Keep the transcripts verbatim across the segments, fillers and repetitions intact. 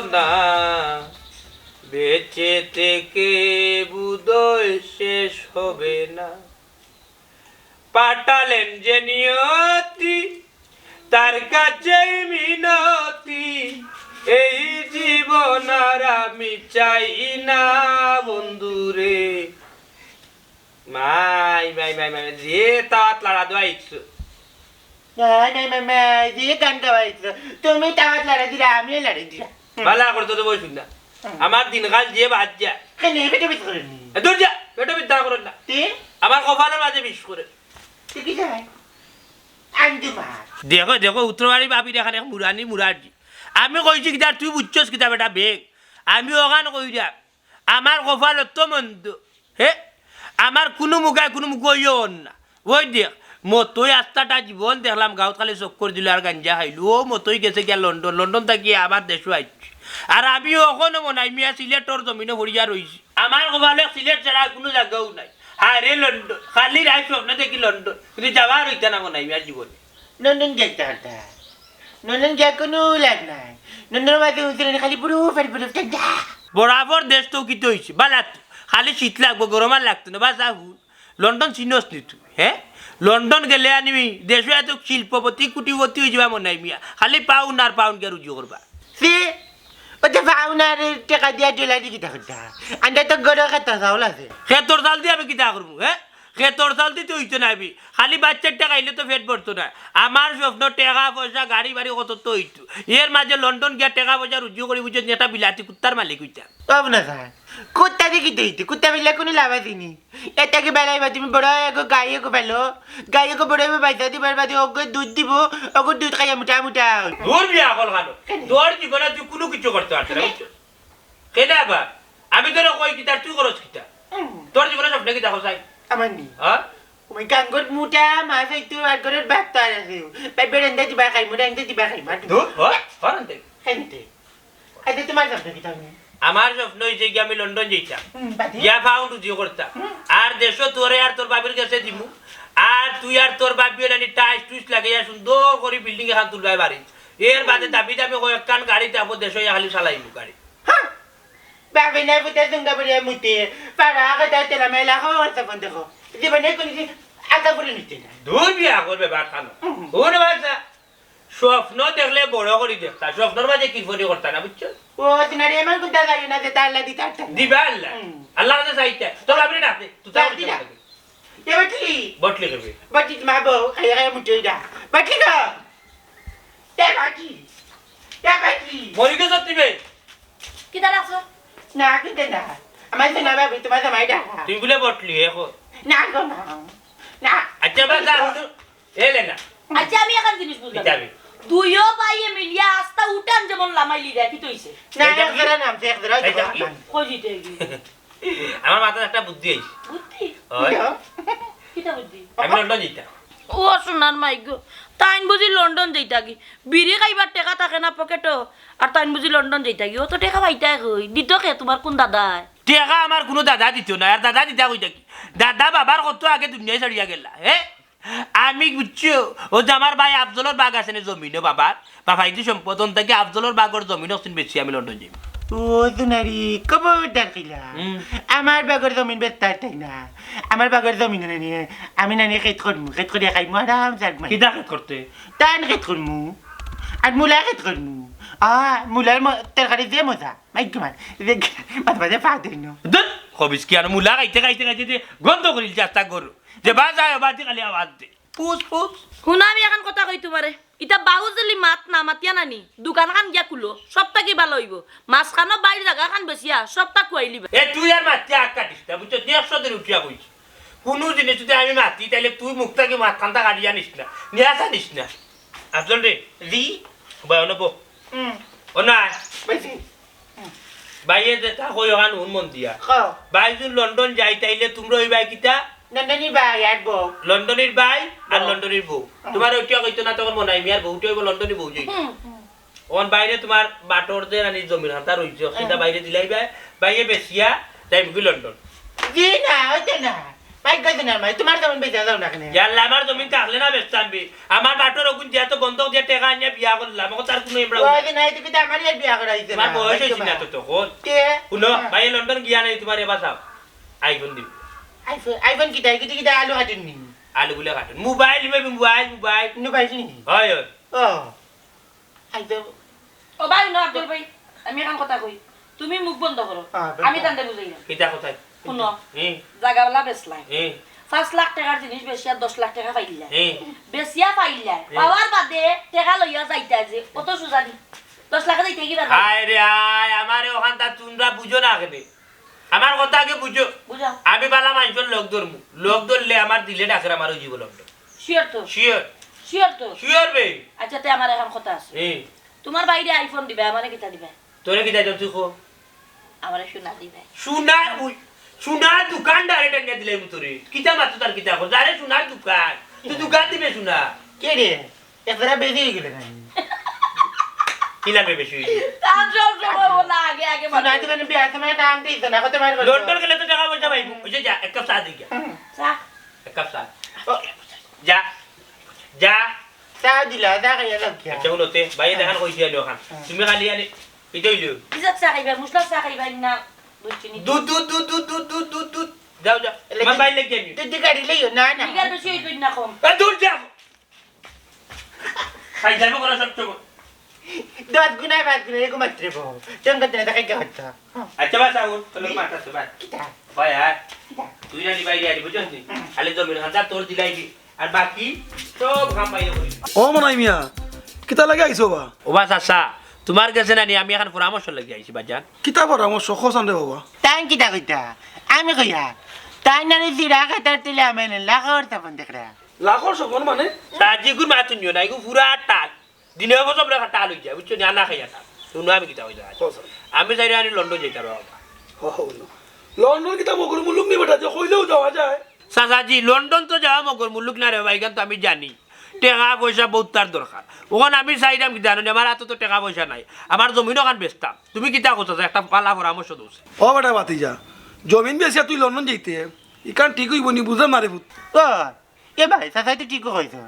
না, বেঁচে থেকে বোধহয় শেষ হবে না। পাঠালেন যে নিয়তি, তার কাছেই মিনতি, এই জীবন আর আমি চাই না বন্ধুরে। মাই, মাই, মাই, মাই, যে তাত লাড়া দেওয়া ইচ্ছু। মাই, মাই, মাই, মাই, যে গান গাওয়া ইচ্ছু। তুমি তাত লাড়া দিরা, আমিও লাড়া দিরা। হুম। বালা করতো তো বই শুন না। হুম। আমার দিনকাল যে বাদ যা। কেন, এ বেটা বেশ করে নি? এ, দূর যা, বেটা বিদ্যা করেন না। তে? আমার কপালের মাঝে বিষ করে। তুই কি যায়? আন্দু মার। দেখো, দেখো, উত্তরবাড়ি বাপি দেখান এক মুরানি মুরারজি। আমি কইছি কিতা, তুই বুঝছস কিতা বেটা বেগ? আমি ওখান কইরা। আমার কপাল অত মন্দ। হে? আমার কুনু মুখায় কুনু মুখ অইও না। ওই দেখ, মতই আস্তাটা জীবন দেখলাম গাঁওত খালি চক্কর দিল আর গাঞ্জা খাইল। ও মতই গেছে গিয়া লন্ডন, লন্ডন থাকি আবার দেশো আইছি। আর আমি অখনো মনাই মিয়া সিলেটর জমিনো পড়িয়া রইছি। আমার কপালো সিলেট ছাড়া কুনু জাগাও নাই। হায় রে লন্ডন, খালি রাইত স্বপ্ন দেখি লন্ডন, কিন্তু যাওয়ার অইতা না মনাই মিয়ার জীবনে। লন্ডন যাইতা হারতা। লন্ডন গিয়া কুনু লাভ নাই। লন্ডনর মাঝে উজুরানি খালি বুরু ফার বুরু ঠান্ডা। বরাবর দেশ তো কিতা অইছে? বালা তো। খালি শীত লাগবো, গরম আর লাগতো না। বাস আহুন। লন্ডন চিনস নি তুই, হে? লন্ডন গেলে আনিবি, দেশো এত শিল্পপতি, কুটিপতি অইযিবা মনাই মিয়া। খালি পাউন্ড আর পাউন্ড গিয়া রুজি করবা। সে, ও যে পাউন্ড আর টেকা দিয়া ডলার দি কিতা করতা? আন্ডা তো গরো খেতর চাউল আছে। খেতর চাউল দি আমি কিতা করমু, হে? খেতর চাউল দি তো অইতো না আমি। খালি বাইচ্চার টেকা আইলে তো পেট ভরতো না। আমার স্বপ্ন টেকা পয়সা, গাড়ি বাড়ি কত তো অইতো। এর মাঝে লন্ডন গিয়া টেকা পয়সা রুজি করি বুঝে একটা বিলাতি কুত্তার মালিক অইতাম। ও না স্যার, কুত্তা দি কিতা অইতো? কুত্তা বিল্লা কুনু লাভ আছে নি? এর থাকি বালা অইবো তুমি বড় অইয়া গাই এগু পালো, গাই এগু বড় অইবো বাইচ্চা দিবার বাদে অগু দুধ দিবো, অগু দুধ খাইয়া মুটা মুটা অইবো। দূর বিয়া কল খালো। কেনে? তোর জীবনে তুই কুনু কিছু করতে পারতে না, বুঝছো? কেনে আবার? আমি তোরে কই কিতা, তুই করস কিতা? হুম। তোর জীবনে স্বপ্নে কিতা দেখো চাই? আমার নি? হ্যাঁ? ওই গাঙ্গর মুটা মাছ অইতো আর ঘরর ভাত তো আর আছে। ভাই বেরেন্দা দিবা খাইমু, রেন্দা দিবা খাইমু, আর দূর, হ্যাঁ? হ্যাঁ, রেন্দা। হেনতে। আচ্ছা, তোমার স্বপ্ন কিতা হুনি? আমার স্বপ্ন অইছে কি আমি লন্ডন যাইতাম। হুম, বাদে? গিয়া পাউন্ড রুজি করতাম। হুম। আর দেশো তোরে আর তোর বাবির গেছে দিমু। আর তুই আর তোর বাবিয়ে নানি টাইস টুইস লাগাইয়া সুন্দর করি বিল্ডিং এখান তুলবায় বাড়ি। এর বাদে দামি দামি কয়েকখান গাড়ি থাকবো, দেশো ইয়া খালি চালাইমু গাড়ি। হ্যাঁ। বাপে নাই পুতে দুঙ্গা বুড়িয়া মুতে। পাড়া কথা তেলা মেলা খবর তখন দেখো। জীবনে কোনদিন আশা করে নিতে না। দূর বিয়া করবে বাট খানো। হুম। হুন বাচ্চা। স্বপ্ন দেখলে বড় করি দেখতা, স্বপ্নর মাঝে কিরফনি করতা না, বুঝছো? ও, তোমার এমন কোনটা যাইও না যে তার লাগি তার টান। দিবা আল্লাহ। হুম। আল্লাহর কাছে চাইতে। তোর বাপরে ডাক দে, তুই ডাক তার দিলা। এ বাটলি। বটলি করবে। বাটি মা বউ, খাইয়া খাইয়া মুটে যা। বাটলি গো। এ বাটি। এ বাটি। মরি গেছ তুমি? কিতা রাখছো? না, কিতা না। আমার জামাই ভাবি, তোমার জামাই ডাকা। তুমি বলে বটলি এখন। না গো, না। না। আচ্ছা, বাস, যা, হুজুর। এলে না। আচ্ছা, আমি এখন জিনিস বুঝলাম। কিতা আমি? দুইও ভাইয়ে মিলিয়া আস্তা উঠান যেমন লামাইলি দেয়, কিতা অইছে? না, এটা এক কি? জোড়া নামছে, এক জোড়া এটা কি? কই দিতে কি? আমার মাথাত একটা বুদ্ধি আইছে। বুদ্ধি? হয়। কিতা? কিতা বুদ্ধি? আমি লন্ডন যাইতাম। ও সোনার মাই গো, তাইন বুঝি লন্ডন যাইতা কি? বিড়ি খাইবার টেকা থাকে না পকেটো, আর তাইন বুঝি লন্ডন যাইতা কি? অত টেকা পাইতায় কই? দিত কে, তোমার কোন দাদায়? টেকা আমার কোনো দাদা দিত না, আর দাদা দিতা কইতা কি? দাদা বাবার কত আগে দুনিয়া ছাড়িয়া গেলা, হে? আমি বুঝছো, ও যে আমার ভাই আফজলর বাগ আছে না জমিনো বাবার, বাবাইদি সম্পদ অন থাকি আফজলর বাগর জমিন অকসিন বেশি আমি লন্ডন যাই। ও দুনারি, খবরদার কইলা। হুম। আমার বাগর জমিন বেচতায় তাই না। আমার বাগর জমিন নানি, আমি নানি খেত করমু, খেত করিয়া খাইমু আরাম জাগমাই। কিতা খেত করতে? ধান খেত করমু, আর মূলা খেত করমু। আ, মূলার ম-, তরকারি যে মজা, মাই গো মাই, যে মাঝে মাঝে পা দেই না। ধুর, খবিস কি আর মূলা খাইতে খাইতে খাইতে যে গন্ধ করিল যে আস্তা গরু। যে বা যায়, বা দি খালি আওয়াজ দে। ফুস, ফুস। হুনো, আমি এখন কথা কই তোমারে। ইতা বাউজলি মাত না মাতিয়া নানি। দোকান খান গিয়া খুলো। সবটা কি ভালা অইবো? মাঝখানো বাইর জাগা খান বেচিয়া, সবটা খুয়াইলিবা। এ, তুই আর মাতিয়া আগ কাটিস না, বুঝছো? তুই একশো দিন উঠিয়া কইস। কুনু জিনিস যদি আমি মাতি, তাইলে তুই মুখ থাকি মাত খান্তা কাটিয়া নিস না। নিয়া জানিস না। আফজল রে। জি। ভাই, অনো বো। হুম। অনো আয়। ভাই, জি। ভাইয়ে যেতা কই অখান হুন মন দিয়া। কও। ভাই যদি লন্ডন যাই, তাইলে তুমরা অইবায় কিতা? লন্ডনির ভাই আর বউ। লন্ডনির ভাই আর বউ। লন্ডনির বউ। হুম। তুমার ওইটা কইতো না, তখন মনে হয় মিয়ার বউটা অইবো লন্ডনি বউ যাই। হুম, হুম। অখন বাইরে তুমার বাটর যে রানির জমিন হাতা রইছে, সেটা হুম। বাইরে দিলাইবায়, বাইরে বেচিয়া যাইমুগি লন্ডন। জি না, ওইটা না। আই গেছে না ভাই, তোমার জমিন বেচা যাও না কেনে? ইয়াল্লা, আমার জমিন থাকলে না বেচতাম বে। আমার বাটর অগুন দিয়া তো বন্ধক দিয়া টেকা আনিয়া বিয়া করলাম, অখন তার কুনু ইমরা নাই। নাই, তুমি তো আমার ইয়ার বিয়া করাইছো না। তোমার বয়স অইছে না তো তখন। কে? হুনো, হ্যাঁ। ভাই লন্ডন গিয়া নাই, তোমার এবার যাও। iPhone দিবো। iPhone, iPhone কিতা? কিতা, কিতা আলু কাটুন নি? আলু গুলা কাটুন। মোবাইল নিবে, মোবাইল, মোবাইল। মোবাইল নি? হয়, হয়। ও। আইতো। ও ভাই, হুনো আব্দুল ভাই, আমি এখান কথা কই। তুমি মুখ বন্ধ করো। হ্যাঁ, বন্ধ। আমি তানরে বুঝাইরাম। কিতা কথা? হুনো, হুম। জাগাওয়ালা বেচলায়। হুম। পাঁচ লাখ টেকার জিনিস বেচিয়া দশ লাখ টেকা পাইলা। হুম। বেচিয়া পাইলা। হুম। পাওয়ার বাদে টেকা লইয়া যাইতা যে, অত সুজা নি। দশ লাখে যাইতে কি পারবা? হায় রে হায়, আমারে অখানতা তোমরা বুঝো না কেনে? আমার কথা আগে বুঝো। বুঝাও। আমি বালা মানষর লগ ধরমু। লগ ধরলে আমার দিলে ডাকের আমার অইযিবো লন্ডন। Sure তো? Sure। Sure তো? Sure বে। আচ্ছা, তে আমার এখান কথা আছে। হুম। তোমার ভাইরে iPhone দিবা, আমারে কিতা দিবা? তোরে কিতা দিতাম তুই কো? আমারে সোনা দিবা। সোনা, উই, সোনার দোকান direct আনিয়া দিলাইমু তোরে। কিতা মাতো তার কিতা কর? আরে সোনার দোকান। তুই দোকান দিবে সোনা। কে রে? একবারে বেশি অই গেলে না? কিলা বে বেশি অই গেলে? তার সব সময় বলা আগে আগে সোনা মাতো। দিলে না, বিয়ার সময় দাম দিস না, কত বার করছো? লন্ডন গেলে তো টেকা পয়সা পাইবো। ওই যে যা, এক কাপ চা দে গিয়া। হুম। চা। এক কাপ চা। ও। যা। যা। চা দিলা, চা খাইয়া যাও গিয়া। আচ্ছা, হুনো তে, ভাই, দেখান কইছি আনি অখান। হুম। তুমি খালি আনি, এটা অইলো। কিসের চা খাইবা? মশলার চা খাইবা না? দুধ চিনি? দুধ, দুধ, দুধ। যাও, যাও। এলে আমার কি? ভাই লেগে আনি। তুই তো গাড়ি লইও, না, না। বিঘার বেশি অইতো না কম। এ, দূর যাও। খাই যাবো করে সব চোখ। দশ গুণায় পাঁচ গুণায় এরকম মাত্র বউ। চঙ্গা তেনা দেখাই গেছে। আচ্ছা, বাস, আগুন, তোর মাথা তো বাস। কিতা? ভাই, আর? কিতা? তুই জানি বাইরে আনি, বুঝছস নি? খালি জমির খান যা তোর দিলাইবি। আর বাকি সব কাম বাইরে করি। ও মনাই মিয়া, কিতা লাগি আইছো বা? ও বা চাচা, তোমার গেছে না নি, আমি এখান পরামর্শ লাগি আইছি বাজান। কিতা পরামর্শ? কওছান রে বাবা। তাইন কিতা কইতা? আমি কইয়া। তাইন নানি জিরা খেতার তিলে আমি এনে লাখর স্বপন দেখরা। লাখর স্বপন মানে? তা জিগুর মা তুই না, এগু পুরা টাল। দিনে বছর পুরা টাল অই যায়, বুঝছো নি? আনা খাইয়া টাল। শুনো আমি কিতা কইতা। কওছান। আমি চাইরাম আনি লন্ডন যাইতাম রে বাবা। হ, হ, হুনো। লন্ডন কিতা মগর মুলুক নি বেটা, যে কইলেও যাওয়া যায়? চাচাজি, লন্ডন তো যাওয়া মগর মুলুক না রে ভাই, ইখান তো আমি জানি। টেকা পয়সা বউতার দরকার। অখন আমি চাইরাম কিতা জানো নি, আমার আতো তো টেকা পয়সা নাই। আমার জমিন অখান বেচতাম। তুমি কিতা কও চাচা, একটা ভালা পরামর্শ দেও। ও বেটা ভাতিজা, জমিন বেচিয়া তুই লন্ডন যাইতে, ইখান ঠিক অইবো নি, বুঝলাম না রে পুত। ও, এ ভাই, চাচাই তো ঠিকউ কইছে।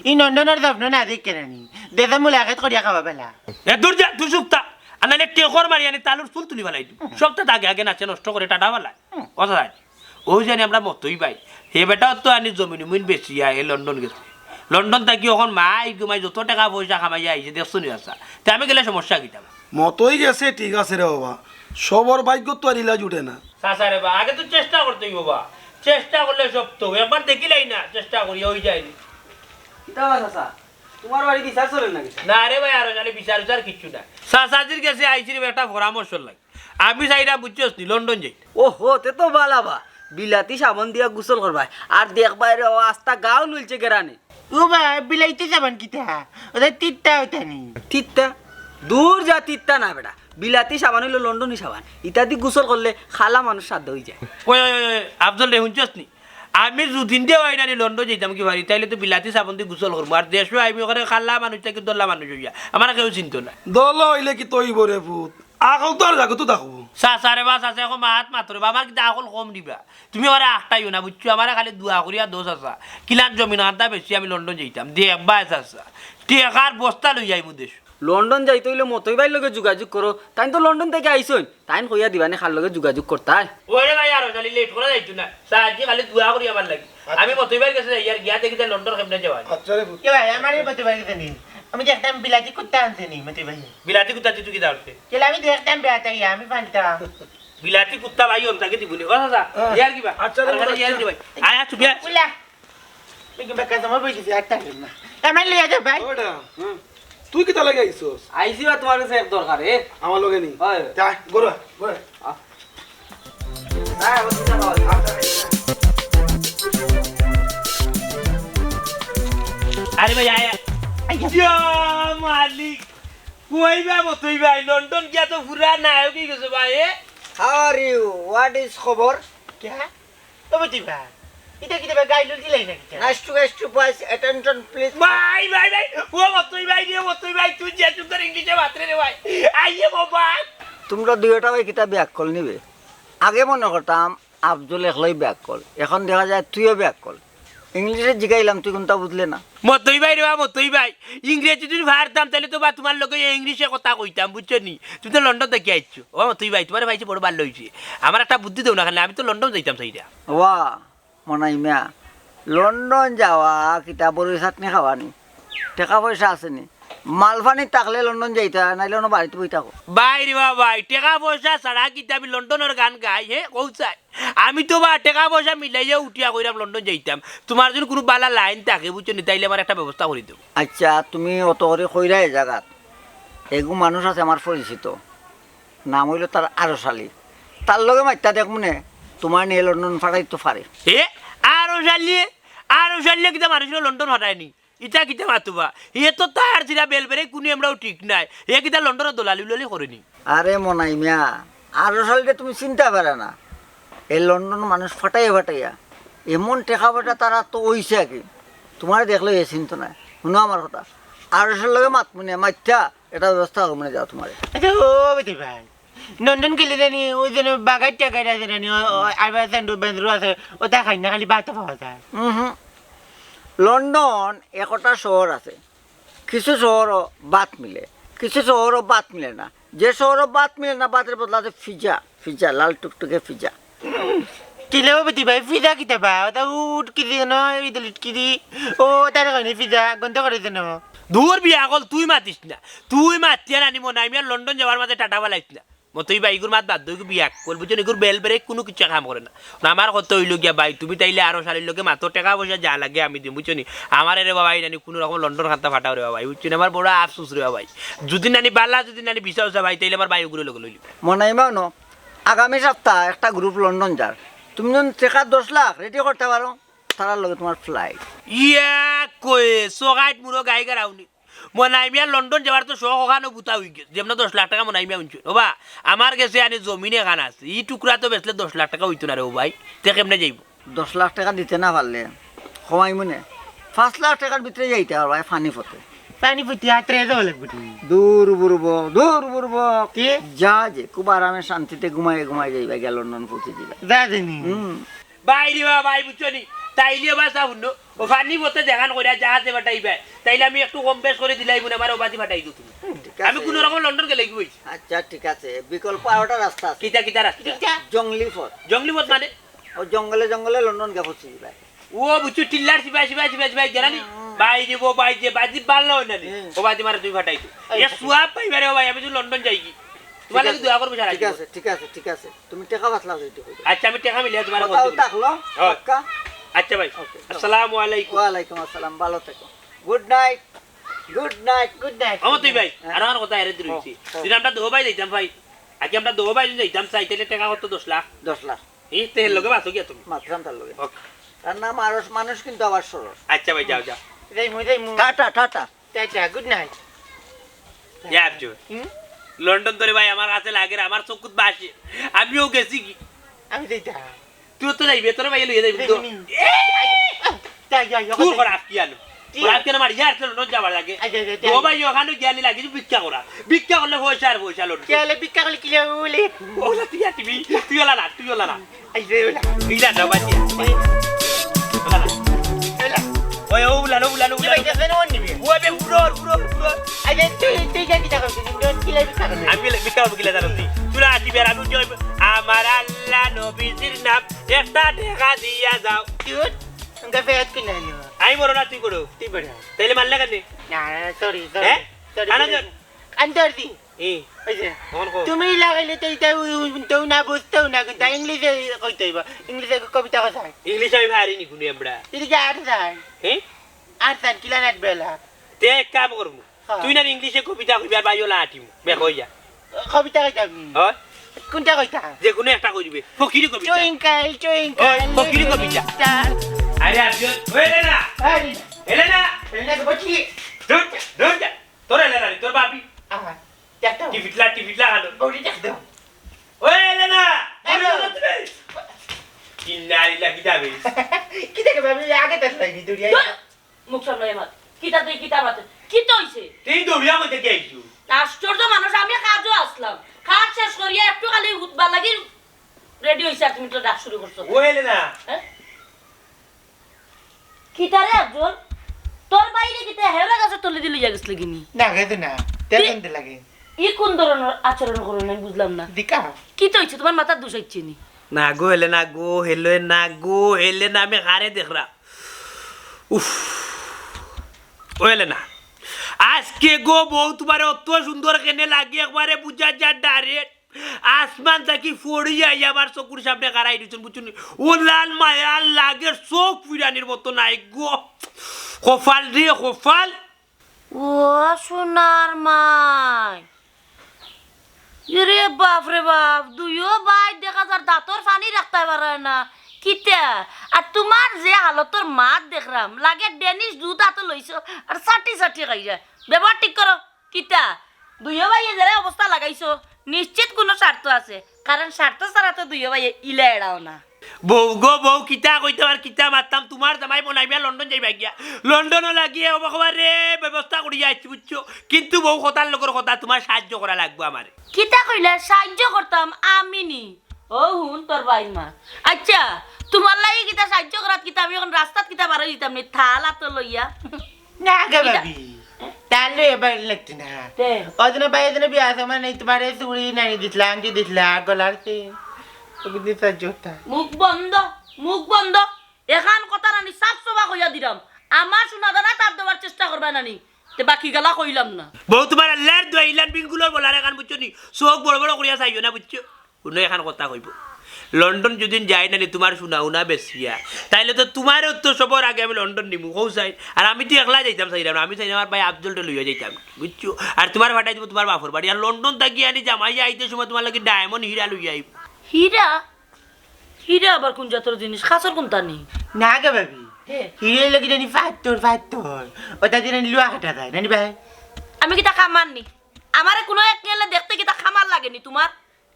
ই লন্ডনর স্বপ্ন না দেখিয়া নি। দেশে মুলাকাত করিয়া খাওয়া ভালা। এ দূর যা, তুই চুপ থাক। আর নাইলে টেকর মারি আনি তালুর চুল তুলি ফালাই দিমু। সবতা আগে আগে নাচে নষ্ট করে টাটা ফালায়। হুম। কথা নাই। অউ জানি আমরা মতই ভাই। হে বেটাও তো আনি জমিন উমিন বেচিয়া এ লন্ডন গেছে। লন্ডন থাকি অখন মাই গো মাই যত টেকা পয়সা কামাইয়া আইছে, দেখছো নি আচ্ছা। তে আমি গেলে সমস্যা কিতা? মতই গেছে, ঠিক আছে রে বাবা। সবর ভাগ্যত তো আর ইলা জুটে না। চাচা রে বা, আগে তো চেষ্টা করতে অইবো বা। চেষ্টা করলে সব তো। একবার দেখিলাই না, চেষ্টা করি, অই যায়নি। কিতা বা চাচা, তোমার বাড়ি বিচার চলে না কিতা? না রে ভাই, আরো জানি বিচার উচার কিচ্ছু না। চাচাজির গেছে আইছি রে একটা পরামর্শর লাগি। আমি চাইরাম বুঝছস নি, লন্ডন যাই। ওহো, তে তো ভালা বা। বিলাতি সাবান দিয়া গোসল করবায়। আর দেখবায় রে, ও আস্তা গাউ লুলছে গেরানে। ও বা, বিলাতি সাবান কিতা? ওটা তিত্তা ওটা নি। তিত্তা? দূর যা, তিত্তা না বেটা। বিলাতি সাবান অইলো লন্ডনি সাবান। ইতা দি গোসল করলে কালা মানুষ সাদা অই যায়। ওই, ওই, ওই, ওই, আফজল রে, হুনছস নি? আমি যুদিন দিয়া অইরানি লন্ডন যাইতাম কি পারি, তাইলে তো বিলাতি সাবান দি গোসল করমু। আর দেশো আইমু ওখানে কালা মানুষ থাকি ধলা মানুষ অইয়া। আমারে কেউ চিনতো না। ধলা অইলে কিতা অইবো রে পুত? আকল তো আর জাগতো থাকবো। চাচা রে বা, চাচা, এখন মাত মাতো রে বা, আমার কিতা আকল কম নি বা? তুমি আমারে আখটাইও না, বুঝছো? আমারে খালি দোয়া করিয়া দেও চাচা। কিলান জমিন আনতা বেশি আমি লন্ডন যাইতাম। দেখবায় চাচা। টেকার বস্তা লইয়া আইমু দেশ। লন্ডন যাইতে অইলে মতই ভাইর লগে যোগাযোগ করো। তাইন তো লন্ডন থাকি আইছইন। তাইন কইয়া দিবা নে কার লগে যোগাযোগ করতায়। ওরে ভাই, আরো খালি লেট করা যাইতো না। চাচাজি খালি দোয়া করি আমার লাগি। আচ্ছা। আমি মতই ভাইর গেছে যাই, আর গিয়া দেখি যে লন্ডন কেমনে যাওয়া যায়। আচ্ছা রে পুত। কে ভাই, আমার এই মতই ভাইর গেছে নি। আমি দেখতাম বিলাতি কুত্তা আনছে নি, মতই ভাই। বিলাতি কুত্তা তুই কিতা করছে? কে আমি দেখতাম বেড়াতে গিয়া, আমি পানতাম। বিলাতি কুত্তা ভাই অন তাকে দিবনি। ও চাচা, হ্যাঁ। ইয়ার কি বা? আচ্ছা রে, আর খালি ইয়ার কি ভাই? আয়, আয়, চুপ, ইয়ার। উলা। দেখি বেকা জমা বই গেছি, আর টাইম না। আমার লইয়া যা ভাই। ওটা, হুম। তুই কিতা লাগি আইছস? আইছি বা তোমার গেছে এক দরকারে। আমার লগে নি? হয়। যা, ঘরো আয়, ঘরো আয়। আ। হ্যাঁ, ও চিন্তা কর। আরে ভাই, আয়, আয়। আইয়া। ইয়া মালিক, কই বা মতই ভাই, লন্ডন গিয়া তো পুরা নায়ক অই গেছো ভাই, এ? How are you? What is খবর? কে? ও মতই ভাই, ইটা কিতা বা গাইলুল দিলাই না কিতা? Nice to, nice to, boys, attention, please. ভাই, ভাই, ভাই, ও মতই ভাই রে, মতই ভাই, তুই যে সুন্দর ইংলিশে মাতরে রে ভাই। আইয়ে বাবা। তোমরা দুইটা ভাই কিতা বেআক্কল নিবে? আগে মনে করতাম আফজল একলাই বেআক্কল, এখন দেখা যায় তুইও বেআক্কল। ইংলিশে জিগাইলাম, তুই কুনটা বুঝলে না। মতই ভাই রে বা, মতই ভাই, ইংরেজি যদি পারতাম, তাইলে তো বা তুমার লগে ইংলিশে কথা কইতাম, বুঝছো নি? তুমি তো লন্ডন থাকি আইছো। ও মতই ভাই, তুমারে পাইছি বড় ভালা অইছে। আমার একটা বুদ্ধি দেও না কেনে, আমি তো লন্ডন যাইতাম চাইরাম। ওয়া, মনাই মিয়া, লন্ডন যাওয়া কিতা বড়ি চাটনি খাওয়া নি? টেকা পয়সা আছে নি? মালপানি থাকলে লন্ডন যাইতা, নাইলে অনো বাড়িত বই থাকো। ভাই রে বা ভাই, টেকা পয়সা ছাড়া কিতা আমি লন্ডনর গান গাই, হে? কও চাই। আমি তো বা টেকা পয়সা মিলাইয়া উঠিয়া কইরাম লন্ডন যাইতাম। তুমার যদি কুনু ভালা লাইন থাকে, বুঝছো নি, তাইলে আমার একটা ব্যবস্থা করি দেও। আচ্ছা, তুমি অত করি কইরায় ই জাগাত, এগু মানুষ আছে আমার পরিচিত, নাম অইলো তার আরশ আলী। তার লগে মাতিয়া দেখমুনে, তুমার নিয়া লন্ডন ফাটাইতো পারে। এ, আরশ আলী? আরশ আলী কিতা মানুষরে লন্ডন ফাটায় নি? ইতা কিতা মাতো বা? হে তো তার জিরা বেলবেরে কুনু আমরাও ঠিক নাই। হে কিতা লন্ডনর দলালি উলালি করে নি? আরে মনাই মিয়া, আরশ আলীরে তুমি চিনতা পারো না। এ লন্ডন মানুষ ফাটাইয়া ফাটাইয়া এমন টেকা পয়সা তার আতো অইছে আর কি, তুমারে দেখলে হে চিনতো নায়। হুনো আমার কথা, আরশ আলীর লগে মাতমুনে, মাতিয়া একটা ব্যবস্থা করমুনে, যাও তুমারে। আচ্ছা, ও বেটি ভাই, লন্ডন গেলে জানি ওই যেন বাগাই টাকাই আছে জানি, ও, ও, আইবার সেন্ডু বেন্দ্রু আছে, ওটা খাই না, খালি ভাত পাওয়া যায়। হুম হুম। লন্ডন একটা শহর আছে, কিছু শহরও ভাত মিলে, কিছু শহরও ভাত মিলে না। যে শহরও ভাত মিলে না, ভাতের বদলা আছে পিজা, পিজা, লাল টুকটুকে পিজা। কিলে ও বেটি ভাই, পিজা কিতা বা? ওটা উট কি দি, ইদুল ইট কি দি? ও, তার কারণে পিজা গন্ধ করে যেন। দূর বেআক্কল, তুই মাতিস না। তুই মাতিয়া নানি মনাই মিয়া লন্ডন যাওয়ার মাঝে টাটা ফালাইস না। মতই ভাই, ইগুর মাত বাদ দেও, ইগু বেআক্কল, বুঝছো নি? ইগুর বেলবেরে কুনু কিচ্ছু কাম করে না। আমার কথা অইলো গিয়া ভাই, তুমি তাইলে আরশ আলীর লগে মাতো, টেকা পয়সা যা লাগে আমি দিমু, বুঝছো নি? আমারে রে বা ভাই নানি কুনু রকম লন্ডন খান্তা ফাটাও রে বা ভাই, বুঝছো নি? আমার বড় আফসোস রে বা ভাই। যদি নানি ভালা, যদি নানি ভিসা উসা ভাই, তাইলে আমার ভাই ওগুরে লগে লইলি। মনাই মিয়া, হুনো, আগামী সপ্তাহ একটা group লন্ডন যার, তুমি যদি টেকা দশ লাখ ready করতা পারো, তারার লগে তুমার flight। ইয়া কয়ে, সগাইট মুরো গাই গারাউনি। মনাই মিয়া লন্ডন যাওয়ার তো শখ অখানো বুতা অই গেছে। যেমন দশ লাখ টেকা মনাই মিয়া উনছুন। ওবা, আমার গেছে আনি জমিন এখান আছে। ই টুকরা তো বেচলে দশ লাখ টেকা অইতো না রে ও ভাই। তে কেমনে যাইবো? দশ লাখ টেকা দিতে না পারলে, কমাইমুনে। পাঁচ লাখ টেকার ভিতরে যাইতা পারবায় পানিপথে। পানিপথে আত্রে যাওয়া লাগবো নি? দূর বুরবো, দূর বুরবো। কি? যা যে, খুব আরামে শান্তিতে ঘুমাই ঘুমাই যাইবায় গিয়া লন্ডন পৌঁছে দিবায়। যা যে নি। হুম। ভাই রে বা ভাই, বুঝছো নি? তাইলে বা চা হুনো, ও পানিপথে যেখান করিয়া জাহাজে ফাটাইবায়, তাইলে আমি একটু কম বেশ করি দিলাইমুনে, আমার ওবাদি ফাটাই দিও তুমি। ঠিক আছে। আমি কুনু রকম লন্ডন গেলে কি অইছে? আচ্ছা, ঠিক আছে, বিকল্প আরোটা রাস্তা আছে। কিতা, কিতা রাস্তা? কিতা? জংলি পথ। জংলি পথ মানে? ও জঙ্গলে জঙ্গলে লন্ডন গিয়া পৌঁছে দিবায়। ও বুঝছো, টিল্লার সিপাই, সিপাই, সিপাই, সিপাই, জানানি? হুম। ভাই রে বা ভাই, যে বাদি ভালা অয় না নি, হুম। ওবাদি মারে তুমি ফাটাই দিও। এই এ সুয়াব পাইবায় রে বা ভাই, আমি তো লন্ডন যাইগি। তুমার লাগি দোয়া করমু সারা জীবন। ঠিক আছে, ঠিক আছে, ঠিক আছে। তুমি টেকা পাতলা অইতে কইবে। আচ্ছা, আমি টেকা মিলিয়া তুমারে ফোন দিমু। থাকলো, হ্যাঁ। পাক্কা? আচ্ছা ভাই। ওকে। আসসালামু আলাইকুম। ওয়ালাইকুম আসসালাম, ভালো থেকো। Good night, good night, good night। আমার তুই ভাই, হ্যাঁ। আর আমার কথা এরে দিল হইছে। হ্যাঁ। যদি আমরা দুবাই যাইতাম ভাই, আগে আমরা দুবাই যদি যাইতাম চাই, তাইলে টেকা কত? দশ লাখ। দশ লাখ। এই তে লগে বাসো গিয়া তুমি। মাতরাম তার লগে। ওকে। তার নাম আরশ, মানুষ কিন্তু আবার সরল। আচ্ছা ভাই, যাও, যাও। যাইমু, যাইমু। Tata, tata. Tata, good night। ইয়া আফজল। হুম? লন্ডন তোরে ভাই আমার কাছে লাগে রে, আমার চকুত বাসে। আমিও গেছি কি? আমি যাইতাম। তুই তো যাইবে, তোরে ভাই লইয়া যাইবে তো। যাইমু নি। এ! যাই, যাই, যাই, তুই যাই। কর আজকে আনো। কি? কর আজকে আমার ইয়ার তো লন্ডন যাবার লাগে। আচ্ছা, আচ্ছা, আচ্ছা। ও ভাই, ওখানে গিয়া নি লাগে, তুই ভিক্ষা করা। ভিক্ষা করলে পয়সা আর পয়সা লন্ডন। কে হলে ভিক্ষা করলে কি হলে? ওলা তুই আর তুমি, তুই ওলা না, তুই ওলা না। আইছে ওলা। ইলা না বাজিয়া। ওলা না। ওলা। ওই, ও উলা, ও উলা, ও উলা। ভাই, দেখবেন ওর নিবে। ও বে, উড়ো, উড়ো, উড়ো। আরে, তুই, তুই যা কিতা করছিস? তুই কিলা ভিক্ষা করবি? আমি কিলা ভিক্ষা করবো, কিলা জানো তুই? তোরা আসি বের, আমি জয়, আমার আল্লাহ নবীজির নাম, একটা টেকা দিয়া যাও। তুই, ওকে ফেরত কিনে আনো। আমি বড় না, তুই বড়। তুই বড়। তাইলে মারলে কেন? না, না, sorry, sorry, হ্যাঁ? Sorry, কানা sorry। জোর। কান ধর দি। এই, ওই যে, অখন কও। তুমি লাগাইলে তো এটা উ-, উ-, তো না বুঝতেও না, কিন্তু ইংলিশে কইতে হইব। ইংলিশে কবিতা কথা। ইংলিশ আমি পারি নি কুনু আমরা। এদিকে আর স্যার। হ্যাঁ? আর স্যার, কিলা নাট বেলা? তে এক কাম করমু। হ্যাঁ। তুই না ইংলিশে কবিতা কইবি আর বাইও লাটিমু। বে কই যা। কবিতা কইতাম। হয়? কোনটা কইতা? যে কোনো একটা কই দিবে। ফকিরি কবিতা। Twinkle, twinkle, ওই, ফকিরি কবিতা। Little star। আরে আফজল, ওই এলে না। আরে। এলে না। এলে না, বলছি। ধুর, ধুর যা। তোর এলে না, তোর বাপি। আহা, দেখো। টিপিটলা, টিপিটলা আলো। বউটি দেখো। ওই এলে না। হ্যালো। বউটি দেখো তুমি। ইন্না লিল্লাহি, কিতা বে? কিতা বে, আমি আগে দেখলাম নি, দৌড়িয়া। ধুর, মুখ সামলাই আমার। কিতা তুই কিতা মাতে? কিতা হইছে? তুই দৌড়িয়া কইতে কি আইছু? আশ্চর্য মানুষ, আমি কাজও আসলাম। কাজ শেষ করিয়া একটু খালি হুতবা লাগি রেডি অইছে আর তুমি তো ডাক শুরু করছো। ও এলে না। হ্যাঁ? কিতা রে আফজল? তোর বাইরে কিতা হেওরা গাছর তলেদি লইয়া গেছলে গিনি? না, গেছে না। তেল তুই আনতে লাগে। ই কোন ধরনের আচরণ করো না, আমি বুঝলাম না। দিকা। কিতা অইছে? তোমার মাথার দোষ আইছে নি? না গো, হেলে না গো, হেলে না গো, হেলে না, আমি কারে দেখরা। উফ। ও হেলে না। আজকে গো বউ তোমার অত সুন্দর কেনে লাগে, একবারে বুঝা যায় ডাইরেক্ট। আসমান থাকি পড়িয়া আইয়া আমার চকুর সামনে খাড়াই দিছইন, বুঝছো নি? ও লাল মায়ার লাগের চোখ ফিরানির মতো নাই গো। কপাল রে কপাল। ও সোনার মাই। ইরে বাপ রে বাপ, দুইও ভাই দেখা যার দাঁতর পানি রাখতায় পারে না। কিতা? আর তোমার যে হালতর মাত দেখরাম, লাগে ডেনিশ দুধ আতো লইছো আর চাটি চাটি খাইরা। ব্যবহার ঠিক করো। কিতা? দুইও ভাইয়ে যেরা অবস্থা লাগাইছো, নিশ্চিত কুনু স্বার্থ আছে, কারণ স্বার্থ ছাড়া তো দুইও ভাইয়ে ইলা এড়াও না। বউ গো বউ, কিতা কইতাম আর কিতা মাততাম, তোমার জামাই বনাইবা লন্ডন যাইবা গিয়া। লন্ডনও লাগিয়া অবাকবারে ব্যবস্থা করিয়া আইছি, বুঝছো? কিন্তু বউ কথার লগর কথা, তোমার সাহায্য করা লাগবো আমারে। কিতা কইলে সাহায্য করতাম আমি নি? ও হুন তোর ভাইর মা। আচ্ছা, তোমার লাগি কিতা সাহায্য করাত কিতা আমি এখন রাস্তাত কিতা বারই দিতাম নি, থাল আতো লইয়া? না গো কিতা? ভাবি, তাহলে এবার লাগতো না। তে? ওদিনে ভাই, ওদিনে বিয়া আছে, মানে তোমারে চুড়ি নানি দিছলা, আংটি দিছলা, গলার চেন। ওগুলো দিতে জোতা। মুখ বন্ধ, মুখ বন্ধ। এখান কথা নানি সাফ সাফা কইয়া দিলাম। আমার সোনা দানা তার দেওয়ার চেষ্টা করবা নানি। তে বাকি গালা কইলাম না। বউ তোমার আল্লাহর দোয়া ইলান বিনগুলোর বলার এখান বুঝছো নি? চোখ বড় বড় করিয়া চাইও না বুঝছো? কুনু এখান কথা কইবো। লন্ডন যদি যাই নানি তোমার সোনা উনা বেচিয়া, তাইলে তো তোমার তো সবার আগে আমি লন্ডন নিমু, কও চাই। আর আমি তো একলা যাইতাম চাইলাম না, আমি চাইলাম আমার ভাই আফজলরে লইয়া যাইতাম, বুঝছো? আর তোমার পাঠাই দিমু তোমার বাপর বাড়ি। আর লন্ডন থাকি আনি জামাই আইতে সময় তোমার লাগি ডায়মন্ড হীরা লইয়া আইবো। হীরা? হীরা আবার কোন জাতর জিনিস? খাসর কোনটা নি? না গো ভাবি, হে। হীরা লাগি জানি পাত্তর, পাত্তর। ওটা দিয়ে জানি লোহা কাটা যায়, জানি ভাই? আমি কিতা খামার নি? আমারে কোনো এক গেলে দেখতে কিতা খামার লাগেনি তোমার?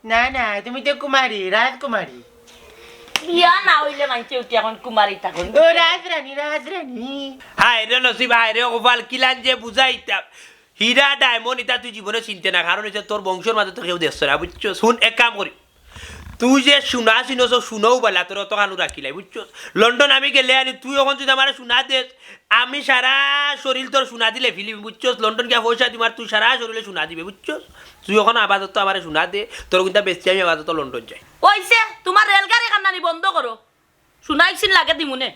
না, না, তুমি তো কুমারী, রাজকুমারী। বিয়া না হইলে মানছে উঠি এখন কুমারী থাকো। ও রাজরানী, রাজরানী। হায় রে নসিব, হায় রে কপাল, কিলান যে বুঝাইতাম। হীরা, ডায়মন্ড, ইতা তুই জীবনে চিনতে না, কারণ হইছে তোর বংশর মাঝে তো কেউ দেখছে না, বুঝছো? হুন, এক কাম করি, তুই যে সোনা চিনছ, সোনাও বালা, তোর অত কানু রাখিলাই, বুঝছো? লন্ডন আমি গেলে আনি, তুই এখন যদি আমার সোনা দেস, আমি সারা শরীর তোর সোনা দিলে ফিলিম, বুঝছস? লন্ডন গিয়া পয়সা দিমার, তুই সারা শরীরে সোনা দিবে, বুঝছস? তুই এখন আপাতত আমারে সোনা দে, তোর কিন্তু বেশি আমি আপাতত লন্ডন যাই। ওইছে, তোমার রেলগাড়ি কান্নানি বন্ধ করো। সোনা ইকসিন লাগে দিমুনে।